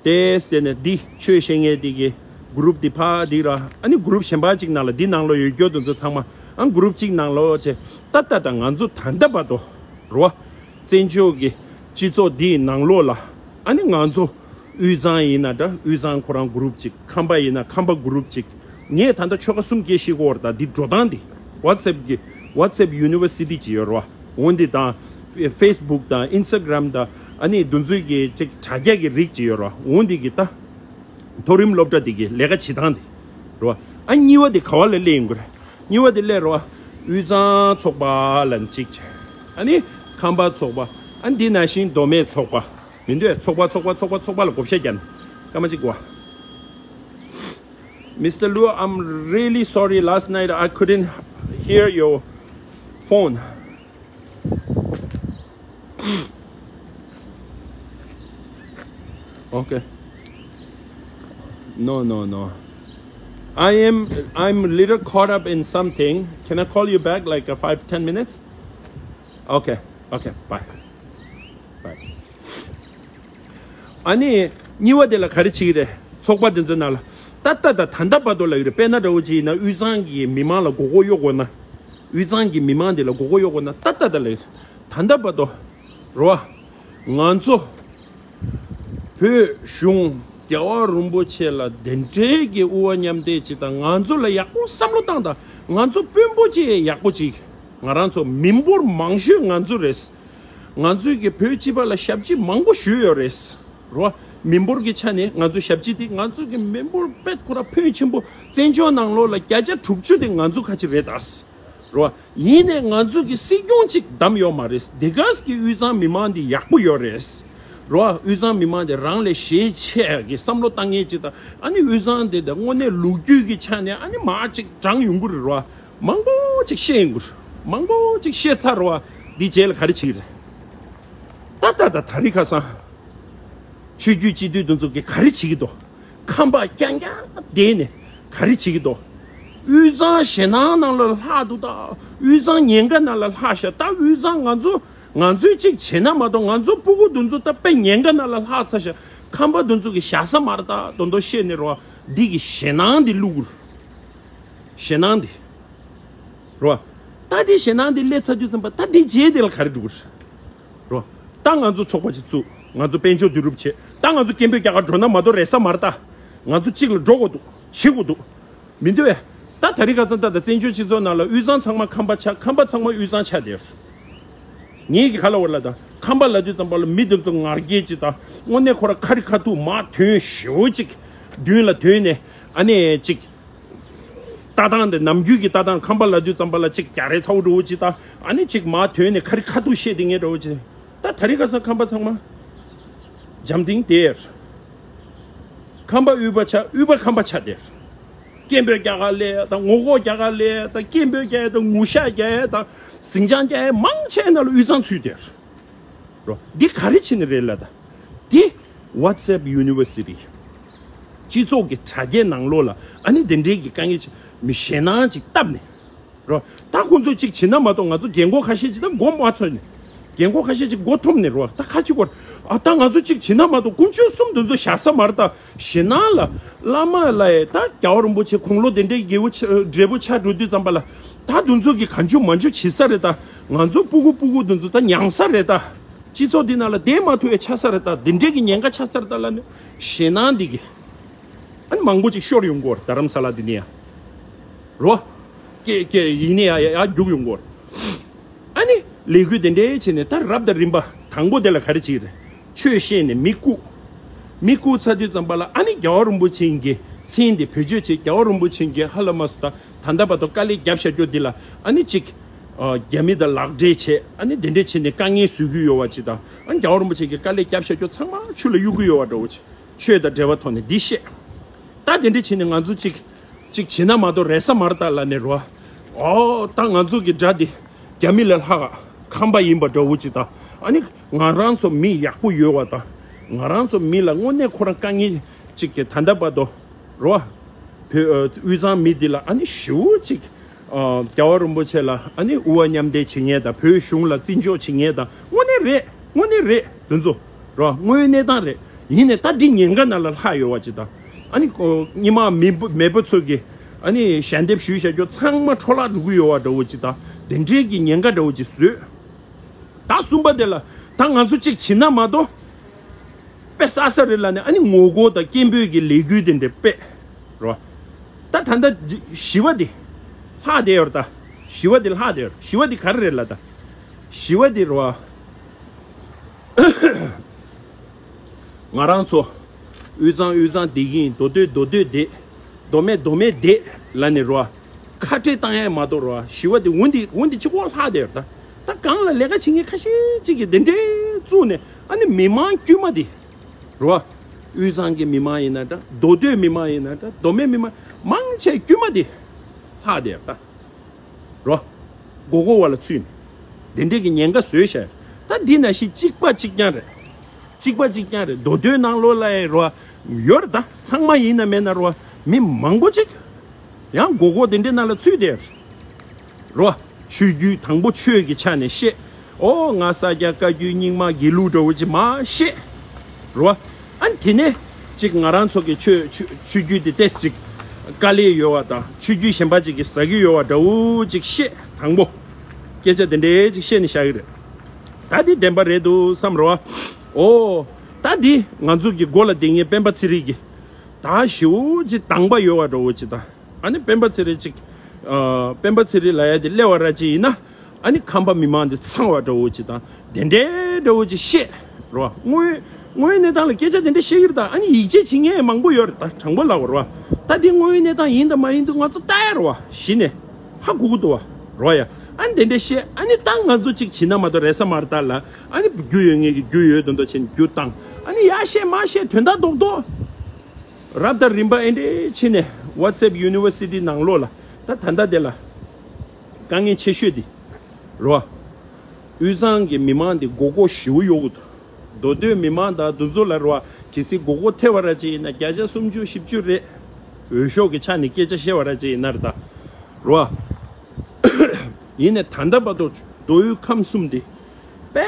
དེས་དེ་ནས་འདི་ཆོས་བཤད་མཁན་དེ་གི་གུ་རུབ་འདི་ཕ་འདི་ར། ཨ་ནི་གུ་རུབ་གཞན་པ་ཅིག་ནང་ལ་འདི་ནང་ལོ་ཡོད་རྒྱུ་དེ་ཚོ་ཚང་མ་ཨ་གུ་རུབ་ཅིག་ནང་ལོ་ཅེ་ཏ་ཏ་ཏ་ང་ཚོ་ད་ལྟ་བར་དུ་རེད་བ། བཙན་བྱོལ་གྱི་སྤྱི་ཚོགས་འདིའི་ནང་ལོགས་ལ་ཨ་ནི་ང་ཚོ་དབུས་གཙང་ཡིན་ན་འདྲ། དབུས་གཙང་ཁོ་རང་གུ་རུབ་ཅིག་ཁམས་པ་ཡིན་ན་ཁམས་པ་གུ་རུབ་ཅིག་ངས་ད་ལྟ་ཆོལ་ཁ་གསུམ་སྐད་ཤེས་གོ་བར་ད་འདི་འགྲོ་སྟངས་འདི་WhatsApp་གི་WhatsApp University་ཅིག་ཡོད་རེད་བ། འོན་ཏེ་དང་Facebook་དང་Instagram་དང་ཨ་ནི་འདུ་འཛོལ་གྱི་ཅིག་དྲ་རྒྱ་གི་རིགས་ཅིག་ཡོད་རེད་བ། འོན་ཏེ་གི་ད་མཐོ་རིམ་སློབ་གྲྭ་འདི་གི་ལས་ཀ་བྱེད་སྟངས་འདི་རེད་བ། ཨ་གཉིས་པ་འདི་ག་བ་ལ་སླེབས་ཡོང་གི་རེད། གཉིས་པ་དེ་སླེབས་རོ། དབུས་གཙང་ཚོགས་པ་ལབ་ནས་གཅིག་བྱས། ཨ་ནི་ཁམས་པ་ཚོགས་པ། ཨ་ནི་འདི་ནང་བཞིན་མདོ་སྨད་ཚོགས་པ། མི་འདུག་ཚོགས་པ་ཚོགས་པ་ཚོགས་པ་ཚོགས་པ་ལ་བགོ་བཤའ་རྒྱག་ནས་སྐར་མ་གཅིག་བ། Mister Luo, I'm really sorry. Last night I couldn't hear your phone. Okay. No, no, no. I am I'm a little caught up in something. Can I call you back like a five, ten minutes? Okay. Okay. Bye. Bye. ཨ་ནི་གཉིས་པ་དེ་ལ་ག་རེ་བྱེད་ཀྱི་རེད། ཚོགས་པ་དེ་ཚོའི་ནང་ལ་ཏག་ཏག་ཏག་ད་ལྟ་བར་དུ་ལབ་ཀྱི་རེད། དཔེར་ན་འདྲ་བོ་ཅིག་ཡིན་ན་དབུས་གཙང་གི་མི་མང་ལ་མགོ་སྐོར་གཡོག་དགོས་ན། དབུས་གཙང་གི་མི་མང་དེ་ལ་མགོ་སྐོར་གཡོག་དགོས་ན་ཏག་ཏག་ཏག་ལབ་ཀྱི་རེད། ད་ལྟ་བར་དུ་རེད་བ། ང་ཚོ་བོད་གཞུང་རྒྱལ་བ་རིན་པོ་ཆེ་ལ་དེ་འདྲའི་གི་དབུ་བ་མཉམ་འདེགས་ཅིག་དང་། ང་ཚོ་ལ་ཡག་པོ་བསམ་བློ་བཏང་དང་། ང་ཚོ་དཔོན་པོ་ཅིག་ཡག་པོ་ཅིག་ང་རང་ཚོ་མི་འབོར་མང་ཤོས་ང་ཚོ་རེད། ང་ཚོས་ཀྱི་བོད་སྤྱི་པ་ལ་ཞབས་ཕྱི་མང་པོ་ཞུས་ཡོད་རེད། རོ། མི་འབོར་གྱི་ཆ་ནས་ང་ཚོའི་ཞབས་ཕྱི་དེ་ང་ཚོས་ཀྱི་མི་འབོར་དཔེ་ཁོ་ར་ཕོན་ཆེན་པོ་བཙན་བྱོལ་ནང་ལོགས་ལ་བརྒྱ་ཆ་དྲུག་ཅུ་དེ་ང་ཚོ་ཁ་ཆེ་རེད་ད། རོ། ཡིན་ནས་ང་ཚོ་གི་སྲིད་སྐྱོང་གཅིག་བདམས་ཡོད་མ་རེད། དེ་ག་གི་དབུས་གཙང་མི་མང་འདི་ཡག་པོ་ཡོད་རེད། རོ། དབུས་གཙང་མི་མང་འདི་རང་ལས་གཞན་ཆེ་གི་བསམ་བློ་བཏང་མཁན་ཅིག་དང་། ཨ་ནི་དབུས་གཙང་འདི་དང་དངོས་གནས་ལོ་རྒྱུས་ཀྱི་ཆ་ནས་ཨ་ནི་མ་གཅིག་དྲངས་ཡོང་གི་རེད། རོ། མང་པོ་ཅིག་བཤད་ཡོང་གི་རེད། མང་པོ་ཅིག་བཤད་ཚར། རོ། འདི་རྗེས་ལ་ག་རེ་བྱེད་ཀྱི་རེད། ད་ད་ད་ད་རིང་ཁ་སང་ཆོས་བརྒྱུད་སྤྱི་འཐུས་དེ་ཚོ་གི་ག་རེ་བྱེད་ཀྱི་འདུག་ཁམས་པ་རྐྱང་རྐྱང་བསྡད་ནས་ག་རེ་བྱེད་ཀྱི་འདུག་དབུས་གཙང་ཞེད་སྣང་ནང་ལ་ལྷག་འདུག་ད་དབུས་གཙང་ཉེན་ཁ་ནང་ལ་ལྷག་ཤག་ད་དབུས་གཙང་ང་ཚོ་ང་ཚོས་གཅིག་བྱས་ན་མ་གཏོགས་ང་ཚོ་སྤུ་གུ་དེ་ཚོ་ད་དཔེ་ཉེན་ཁ་ནང་ལ་ལྷག་ཚར་ཤག་ཁམས་པ་དེ་ཚོ་གི་བཞག་ས་མ་རེད། ད་དོན་དུ་བཤད་ནས་རོ། འདི་གི་ཞེད་སྣང་འདི་བླུག་དགོས། ཞེད་སྣང་འདི་རོ། ད་འདི་ཞེད་སྣང་འདི་སླེབས་ཚར་དུས་ཙམ་པ་ད་འདི་རྗེས་དེ་ལ་ག་རེ་འགྲོ་གི་རེད། རོ། ད་ང་ཚོ་ཚོགས་པ་ཅིག་བཙུགས། ང་ཚོ་དཔལ་འབྱོར་བསྡུ་རུབ་བྱེད། ད་ང་ཚོ་སྐད་འབོད་རྒྱག་གར་འགྲོ་ན་མ་གཏོགས་རེད་ས་མ་རེད་ད། ང་ཚོ་གཅིག་ལ་འགྲོ་དགོས་འདུག་བྱེད་དགོས་འདུག་མི་འདུག་བས། ད་ད་རིང་ཁ་སང་ད་ད་བཙན་བྱོལ་སྤྱི་ཚོགས་ནང་ལ་དབུས་གཙང་ཚང་མ་ཁམས་པ་ཆགས། ཁམས་པ་ཚང་མ་དབུས་གཙང་ཆགས་བསྡད་ཡོད། ངེད་ཀྱི་ཁ་ལ་བར་ལ་ད་ཁམས་པ་ལབ་དུས་ཙམ་པ་ལ་མི་འདི་ཚོ་ངར་སྐད་ཅིག་ད་དངོས་གནས་ཁོ་ར་ཁ་རི་ཁ་ཐུག་མར་ཐོན་ཞེ་པོ་ཅིག་མདུན་ལ་ཐོན་ནས་ཨ་ནི་ཅིག་ལྟ་སྟངས་དེ་ནམ་རྒྱུན་གྱི་ལྟ་སྟངས། ཁམས་པ་ལབ་དུས་ཙམ་པ་ལ་ཅིག་རྒྱག་རེས་ཚ་བོ་འགྲོ་བོ་ཅིག་དང་། ཨ་ནི་ཅིག་མར་ཐོན་ནས་ཁ་རི་ཁ་ཐུག་བཤད་དེ་ངས་འགྲོ་བོ་ཅིག་ད་ད་རིང་ཁ་སང་ཁམས་པ་ཚང་མ་འཇམ་ཐིང་དེར། ཁམས་པ་དབུས་པ་ཆགས། དབུས་པ་ཁམས་པ་ཆགས་དེར། སྐད་འབོད་རྒྱག་ག་ལས་དང་། ངོ་ལྐོག་རྒྱག་ག་ལས་དང་། སྐད་འབོད་རྒྱག་ཡས་དང་། ངུ་ཤག་རྒྱག་ཡས་དང་། ཟིང་ཆ་རྒྱག་ཡས་མང་ཆེ་ནང་ལ་དབུས་གཙང་ཚུད་དེར། རོ། འདི་ག་རེ་བྱེད་ནི་རེད་ལབ་ད། འདི་WhatsApp University། སྤྱི་ཚོགས་ཀྱི་དྲ་རྒྱའི་ནང་ལོགས་ལ་ཨ་ནི་དེ་འདྲའི་གི་དཀའ་ངལ་ཅིག་མི་ཞེད་སྣང་ཅིག་བཏབ་ནས། རོ། ད་ཁོང་ཚོ་ཅིག་བྱེད་ན་མ་གཏོགས་ང་ཚོ་རྒན་གོག་ཁ་ཤས་ཅིག་ད་མགོ་མ་ཚོས་ནས། རྒན་གོག་ཁ་ཤས་ཅིག་མགོ་འཐོམས་ནས། རོ། ད་ཁ་ཅིག་གོ། ཨ་ད་ང་ཚོ་ཅིག་བྱེད་ན་མ་གཏོགས་དཀོན་མཆོག་གསུམ་དེ་ཚོ་བཞག་ས་མ་རེད་ད། ཞེད་སྣང་ལ་བླ་མ་ལ་ཡ་ད་རྒྱལ་བ་རིན་པོ་ཆེ་དགུང་ལོ་དེ་འདྲའི་རྒྱལ་པོ་ཆ་བགྲེས་པོ་ཆགས་འགྲོ་དུས་ཙམ་པ་ལ་ད་དེ་ཚོ་གི་གང་བྱུང་མང་བྱུང་བྱེད་ས་རེད་ད། ང་ཚོ་སྤུ་གུ་སྤུ་གུ་དེ་ཚོ་ད་མྱང་ས་རེད་ད། སྤྱི་ཚོགས་འདི་ནང་ལ་བསྡད་མ་ཐུབ་པའི་ཆགས་ས་རེད། ད་འདི་འདྲས་ཀྱི་ཉེན་ཁ་ཆགས་ས་རེད། ད་ལ་ནི་ཞེད་སྣང་འདི་གི་ཨ་ནི་མང་པོ་ཅིག་ཤོར་ཡོང་གི་ཡོད་རེད། རྡ་རམ་ས་ལ་འདི་ནས་ཡང་རོ། ཀེ་ཀེ་ཡིན་ནས་ཡ་ཡ་ཡ་རྒྱུག་ཡོང་གི་ཡོད་རེད། ཨ་ནི་ལས་འགུལ་དེ་འདྲའི་བྱས་ནས་ད་རབ་དང་རིམ་པ་དང་པོ་དེ་ལ་ག་རེ་བྱེད་ཀྱི་རེད། ཆོས་བཤད་ནས་མི་བཀུག་མི་བཀུག་ཚར་དུས་ཙམ་པ་ལ་ཨ་ནི་རྒྱལ་བ་རིན་པོ་ཆེ་གི་མཚན་དེ་བེད་སྤྱོད་བྱས། རྒྱལ་བ་རིན་པོ་ཆེ་གི་ཧ་ལམ་མ་སུ་ད་ད་ལྟ་བར་དུ་དཀའ་ལས་བརྒྱབ་བཞག་རྒྱུ་འདི་ལ་ཨ་ནི་གཅིག་རྒྱ་མི་དང་ལག་འབྲེལ་བྱས། ཨ་ནི་དེ་འདྲས་བྱས་ནས་དཀའ་ངལ་བཟོ་གི་ཡོད་པ་ཅིག་དང་། ཨ་ནི་རྒྱལ་བ་རིན་པོ་ཆེ་གི་དཀའ་ལས་བརྒྱབ་བཞག་རྒྱུ་ཚང་མ་ཆུ་ལ་གཡུག་གི་ཡོད་པ་འདྲ་བོ་ཅིག་ཆོས་དང་འབྲེལ་བ་ཐོག་ནས་འདི་བཤད། ད་དེ་འདྲས་བྱས་ནས་ང་ཚོ་གཅིག་གཅིག་བྱེད་ན་མ་གཏོགས་རེད་ས་མ་རེད་ད་ལབ་ནས་རོ། ཨོ་ད་ང་ཚོ་གི་དགྲ་འདི་རྒྱ་མི་ལས་ལྷག་ཁམས་པ་ཡིན་པ་འདྲ་བོ་ཅིག་དང་། ཨ་ནི་ང་རང་ཚོ་མི་ཡག་པོ་ཡོད་པ་དང་། ང་རང་ཚོ་མི་ལ་དངོས་གནས་ཁོ་རང་དཀའ་ངལ་ཅིག་གི་ད་ལྟ་བར་དུ་རོ། བོད་དབུས་གཙང་མི་འདི་ལ་ཨ་ནི་ཞེ་པོ་ཅིག་རྒྱལ་བ་རིན་པོ་ཆེ་ལ་ཨ་ནི་དབུ་བ་མཉམ་འདེགས་བྱེད་མཁན་དང་། བོད་གཞུང་ལ་བརྩི་འཇོག་བྱེད་མཁན་དང་། དངོས་གནས་རེད། དངོས་གནས་རེད། དེ་ཚོ་རོ། དངོས་གནས་སྟངས་རེད། ཡིན་ནས་ད་འདི་ཉེན་ཁ་ནང་ལ་ལྷག་ཡོད་པ་ཅིག་དང་། ཨ་ནི་སྔོན་མ་མི་བུ་མེས་པོ་ཚོ་གིས་ཨ་ནི་ཞལ་འདེབས་ཞུས་བཞག་རྒྱུ་ཚང་མ་འཕྲོ་བརླག་འགྲོ་གི་ཡོད་པ་འདྲ་བོ་ཅིག་དང་། དེ་འདྲའི་གི་ཉེན་ཁ་འདྲ་བོ་ཅིག་བཟོས། ད་གསུམ་པ་དེ་ལ་ད་ང་ཚོ་གཅིག་བྱེད་ན་མ་གཏོགས་དཔེ་བསགས་ས་རེད་ལབ་ནས། ཨ་ནི་ངོ་རྒོལ་དང་སྐད་འབོད་ཀྱི་ལས་འགུལ་དེ་འདྲ་སྤེལ་རོ། ད་ད་ལྟ་ཞི་བ་འདི་ལྷག་བསྡད་ཡོད་རེད། ད་ཞི་བ་འདི་ལྷག་བསྡད་ཡོད་རེད། ཞི་བ་འདི་ག་རེ་རེད་ལབ་ད། ཞི་བ་འདི་རོ། ང་རང་ཚོ་དབུས་གཙང་དབུས་གཙང་བསྡད་ཀྱི་ཡིན། མདོ་སྟོད་མདོ་སྟོད་བསྡད། མདོ་སྨད་མདོ་སྨད་བསྡད་ལབ་ནས་རོ། ཁ་བྲལ་བཏང་ཡས་མ་གཏོགས་རོ། ཞི་བ་དེ་འོ་འདི་འོ་འདི་གཅིག་པོ་ལྷག་བསྡད་ཡོད་རེད། ད་ད་གང་ལ་ལས་ཀ་བྱེད་མཁན་ཁ་ཤས་ཅིག་གིས་དེ་འདྲའི་བཙུགས་ནས། ཨ་ནི་མི་མང་དཀྱུས་མ་དེ་རོ། དབུས་གཙང་གི་མི་མང་ཡིན་ན་འདྲ། མདོ་སྟོད་མི་མང་ཡིན་ན་འདྲ། མདོ་སྨད་མི་མང་མང་ཆེ་དཀྱུས་མ་དེ་ལྷག་བསྡད་ཡོད་རེད། ད་རོ། མགོ་སྐོར་བ་ལ་ཚུད་ནས་དེ་འདྲས་ཀྱི་ཉེན་ཁ་བཟོས་ཤག་ད་འདི་ནང་བཞིན་གཅིག་པ་གཅིག་རྐྱང་རེད། གཅིག་པ་གཅིག་རྐྱང་རེད། མདོ་སྟོད་ནང་ལོགས་ལ་ཡང་རོ་ཡོད་རེད། ད་ཚང་མ་ཡིན་ན་མེད་ན་རོ་མི་མང་པོ་ཅིག་ཡང་མགོ་སྐོར་དེ་འདྲའི་ནང་ལ་ཚུད་བསྡད་རོ། ཆོས་བརྒྱུད་དང་པོ་ཆོས་ཀྱི་ཆ་ནས་བཤད། ཨོ་ང་ས་སྐྱ་བཀའ་བརྒྱུད་རྙིང་མ་དགེ་ལུགས་འདྲ་བོ་ཅིག་མར་བཤད་རོ། ཨ་ནི་དེ་ནས་ཅིག་ང་རང་ཚོ་གི་ཆོས་ཆོས་ཆོས་བརྒྱུད་དེ་ཏོག་ཙམ་ཅིག་དཀའ་ལས་ཡོད་པ་དང་། ཆོས་བརྒྱུད་གཞན་པ་ཅིག་གིས་ཟ་གི་ཡོད་པ་འདྲ་བོ་ཅིག་བཤད། དང་པོ་སྐད་ཆ་དེ་འདྲའི་ཅིག་བཤད་ནས་བཞག་གི་རེད། ད་འདི་བདེན་པ་རེད་འདུག་བསམ་རོ། ཨོ་ད་འདི་ང་ཚོ་གི་མགོ་ལ་བསྡད་མཁན་སྤེན་པ་ཚེ་རིང་གི་ད་ཞེ་པོ་ཅིག་དང་པོ་ཡོད་པ་འདྲ་བོ་ཅིག་དང་། ཨ་ནི་སྤེན་པ་ཚེ་རིང་ཅིག་ཨ་སྤེན་པ་ཚེ་རིང་ལབ་ཡ་དེ་སླེབས་པ་ར་ཅིག་ཡིན་ན། ཨ་ནི་ཁམས་པ་མི་མང་དེ་ཚང་བ་འདྲ་བོ་ཅིག་དང་། དེ་འདྲའི་འདྲ་བོ་ཅིག་བཤད་རོ། དངོས་དངོས་གནས་སྟངས་ལ་སྐད་ཆ་དེ་འདྲ་བཤད་ཀྱི་རེད། ད་ཨ་ནི་ཡིད་ཆེས་བྱེད་མཁན་མང་པོ་ཡོད་རེད། ད་དྲང་པོ་ལབ་པ་རོ། ད་འདི་དངོས་གནས་སྟངས་ཡིན་དང་མ་ཡིན་དུ་ང་ཚོ་ལྟ་ཡ་རོ། གཞི་ནས་ཧ་གོ་གི་འདུག་བ་རོ་ཡ། ཨ་ནི་དེ་འདྲ་བཤད། ཨ་ནི་ད་ང་ཚོ་གཅིག་བྱེད་ན་མ་གཏོགས་རེད་ས་མ་རེད་ད་ལ། ཨ་ནི་རྒྱུ་ཡོད་མཁན་གྱི་རྒྱུ་ཡོད་དོན་དག་བྱས་ནས་རྒྱུ་བཏང་། ཨ་ནི་ཡར་བཤད་མར་བཤད་དོན་དག་རྡོག་རྡོག་རབ་དང་རིམ་པ་ཨེ་འདྲས་ཕྱིན་ནས་WhatsApp University་ནང་ལོགས་ལ་ད་ད་ལྟ་དེ་ལ་དཀའ་ངལ་ཆེ་ཤོས་དེ་རོ། དབུས་གཙང་གི་མི་མང་དེ་མགོ་སྐོར་ཞེ་པོ་ཡོད་གི་འདུག་མདོ་སྟོད་མི་མང་དང་དེ་ཚོ་ལ་རོ། གལ་སྲིད་མགོ་སྐོར་ཐེབས་པ་ར་ཅིག་ཡིན་ན་བརྒྱ་ཆ་སུམ་ཅུ་བཞི་བཅུ་རེད། འོས་ཤོག་གི་ཆ་ནས་སྐད་ཆ་བཤད་པ་ར་ཅིག་ཡིན་ན་རེད་ད་རོ། ཡིན་ནས་ད་ལྟ་བར་དུ་མདོ་དབུས་ཁམས་གསུམ་དེ་དཔེ་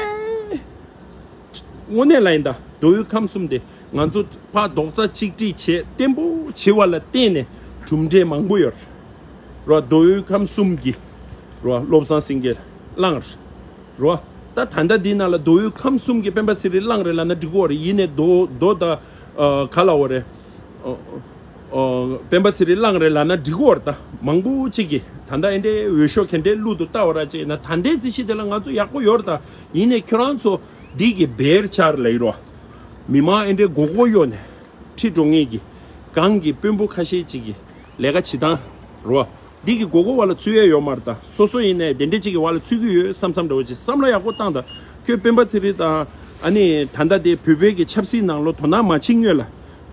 དངོས་གནས་ལ་ཡིན་ད། མདོ་དབུས་ཁམས་གསུམ་དེ་ང་ཚོ་ཕར་རྡོག་རྩ་གཅིག་སྒྲིལ་བྱས་བརྟན་པོ་བྱེད་པ་ལ་བརྟེན་ནས་གྲུབ་འབྲས་མང་པོ་ཡོད་རེད་རོ། མདོ་དབུས་ཁམས་གསུམ་གྱི་རོ་བློ་བཟང་སེང་གེ་བླངས་རེད་རོ། ད་ད་ལྟ་འདི་ནང་ལ་མདོ་དབུས་ཁམས་གསུམ་གྱི་སྤེན་པ་ཚེ་རིང་བླངས་རེད་ལབ་ན་འགྲིག་གི་ཡོད་རེད། ཡིན་ནས་མདོ་མདོ་དང་ཨ་ག་ལབ་དགོས་རེད། ཨ་ཨ་སྤེན་པ་ཚེ་རིང་བླངས་རེད་ལབ་ན་འགྲིག་གི་ཡོད་རེད། ད་མང་པོ་ཅིག་གིས་ད་ལྟ་ཨེ་འདྲའི་འོས་ཤོག་ག་འདྲའི་བླུགས་འདུག་ལྟ་བ་ར་ཅིག་ཡིན་ན་ད་ལྟའི་རྩིས་གཞི་དེ་ལ་ང་ཚོ་ཡག་པོ་ཡོད་རེད། ད་ཡིན་ནས་ཁྱོད་རང་ཚོ་འདི་གི་བེར་ཆར་ལབ་ཀྱི་རོ། མི་མང་ཨེ་འདྲའི་མགོ་སྐོར་གཡོག་ནས་ཁྲིད་འགྲོ་མཁན་གྱི་གང་གི་དཔོན་པོ་ཁ་ཤས་ཅིག་གི་ལས་ཀ་བྱེད་སྟངས་རོ། འདི་གི་མགོ་སྐོར་བ་ལ་ཚུད་ཡས་ཡོད་མ་རེད། ད་སོ་སོ་ཡིན་ནའི་དེ་འདྲ་ཅིག་གི་བ་ལ་ཚུད་ཀྱི་ཡོད་བསམ་བསམ་འདྲ་བོ་ཅིག་བསམ་བློ་ཡག་པོ་བཏང་དང་། ཁྱོད་སྤེན་པ་ཚེ་རིང་དང་ཨ་ནི་ད་ལྟ་དེ་བོད་པའི་གི་ཆབ་སྲིད་ནང་ལོགས་དོ་སྣང་མ་བྱེད་སྔོན་ལ་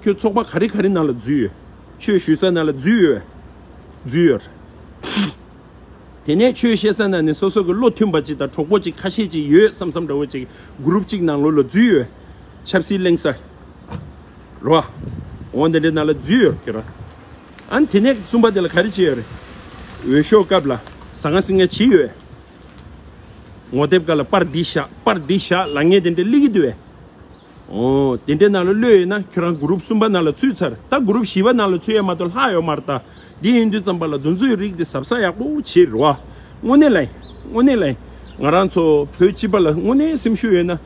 ཁྱོད་ཚོགས་པ་ག་རེ་ག་རེ་ནང་ལ་འཛུལ་ཡོད། ཆོས་ཞུ་ས་ནང་ལ་འཛུལ་ཡོད། འཛུལ་ཡོད། དེ་ནས་ཆོས་བཤད་ས་ནང་ནས་སོ་སོ་གི་བློ་མཐུན་པ་ཅིག་དང་གྲོགས་པོ་ཅིག་ཁ་ཤས་ཅིག་ཡོད་བསམ་བསམ་འདྲ་བོ་ཅིག་གུ་རུབ་ཅིག་ནང་ལོགས་ལ་འཛུལ་ཡོད། ཆབ་སྲིད་གླེང་ས་རེད་བ། འོ་འདི་འདྲའི་ནང་ལ་འཛུལ་ཡོད་ཁྱོད་རང་། ཨ་ནི་དེ་ནས་གསུམ་པ་དེ་ལ་ག་རེ་བྱས་ཡོད་རེད། འོས་ཤོག་སྐབས་ལ་ཟ་ཁང་སྲིང་ཁང་བྱས་ཡོད། ངོ་དེབ་སྒང་ལ་པར་འདི་བཞག་པར་འདི་བཞག་ལབ་མཁན་དེ་འདྲ་སླེབས་ཀྱི་འདུག་བས། ཨོ། དེ་འདྲའི་ནང་ལ་གློད་ཡོད་ན་ཁྱོད་རང་གུ་རུབ་གསུམ་པ་ནང་ལ་ཚུད་ཚར། ད་གུ་རུབ་བཞི་པ་ནང་ལ་ཚུད་ཡས་མ་གཏོགས་ལྷག་ཡོད་མ་རེད་ད། འདི་ཡིན་དུས་ཙམ་པ་ལ་དེ་ཚོའི་རིགས་དེ་གཟབ་གཟབ་ཡག་པོ་བྱེད་རོགས། དངོས་གནས་ལ་ཡིན། དངོས་གནས་ལ་ཡིན། ང་རང་ཚོ་བོད་སྤྱི་པ་ལ་དངོས་གནས་སེམས་ཤུགས་ཡོད་ན་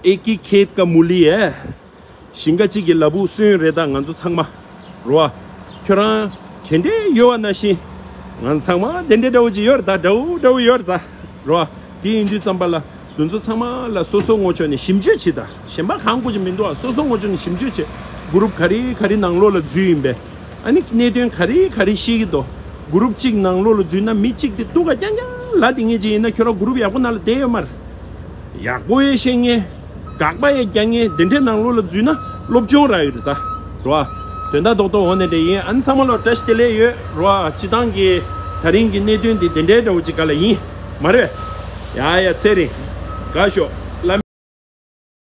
एक ही खेत का मूली है। ཞིང་ཁ་གཅིག་གི་ལ་ཕུག་སོན་རེད་ད། ང་ཚོ་ཚང་མ་རོ། ཁྱོད་རང་ག་འདྲས་ཡོད་པ་ནང་བཞིན། ང་ཚང་མ་དེ་འདྲས་འདྲ་བོ་ཅིག་ཡོད་རེད་ད། འདྲ་བོ་འདྲ་བོ་ཡོད་རེད་ད་རོ། དེ་ཡིན་དུས་ཙམ་པ་ལ། དེ་ཚོ་ཚང་མ་ལ་སོ་སོ་ངོས་ཕྱོགས་ནས་ཞིབ་འཇུག་བྱེད་ད། གཞན་པ་གང་དགོས་ཀྱི་མི་འདུག་ཨ། སོ་སོ་ངོས་ཕྱོགས་ནས་ཞིབ་འཇུག་བྱེད། གུ་རུབ་ག་རེ་ག་རེ་ནང་ལོགས་ལ་འཛུལ་ཡིན་པས། ཨ་ནི་གནད་དོན་ག་རེ་ག་རེ་ཤེས་ཀྱི་འདུག་གུ་རུབ་གཅིག་ནང་ལོགས་ལ་འཛུལ་ན་མི་གཅིག་དེ་སྡུག་ག་རྐྱང་རྐྱང་ལབ་བསྡད་མཁན་ཅིག་ཡིན་ན། ཁྱོད་རང་གུ་རུབ་ཡག་པོ་ནང་ལ་བསྡད་ཡོད་མ་རེད། ཡག་པོ་ཡང་ཤེས་མཁན། དགག་པ་ཡང་རྒྱག་མཁན། དེ་འདྲའི་ནང་ལོགས་ལ་འཛུལ་ན་སློབ་སྦྱོང་རག་ཡོད་རེད་ད་རོ། དོན་དག་རྡོག་རྡོག་འོ་ནས་འདྲ་ཡིན། ཨ་ནི་ཚང་མ་ལ་བཀྲ་ཤིས་བདེ་ལེགས་ཡོད་རོ། སྤྱི་བཏང་གི་ད་རིང་གི་གནད་དོན་འདི་དེ་འདྲའི་འདྲ་བོ་ཅིག་ག་ལ་ཡིན། མ་རེད། ཡ་ཡ་ཚེ་རིང་། དགའ་ཤོག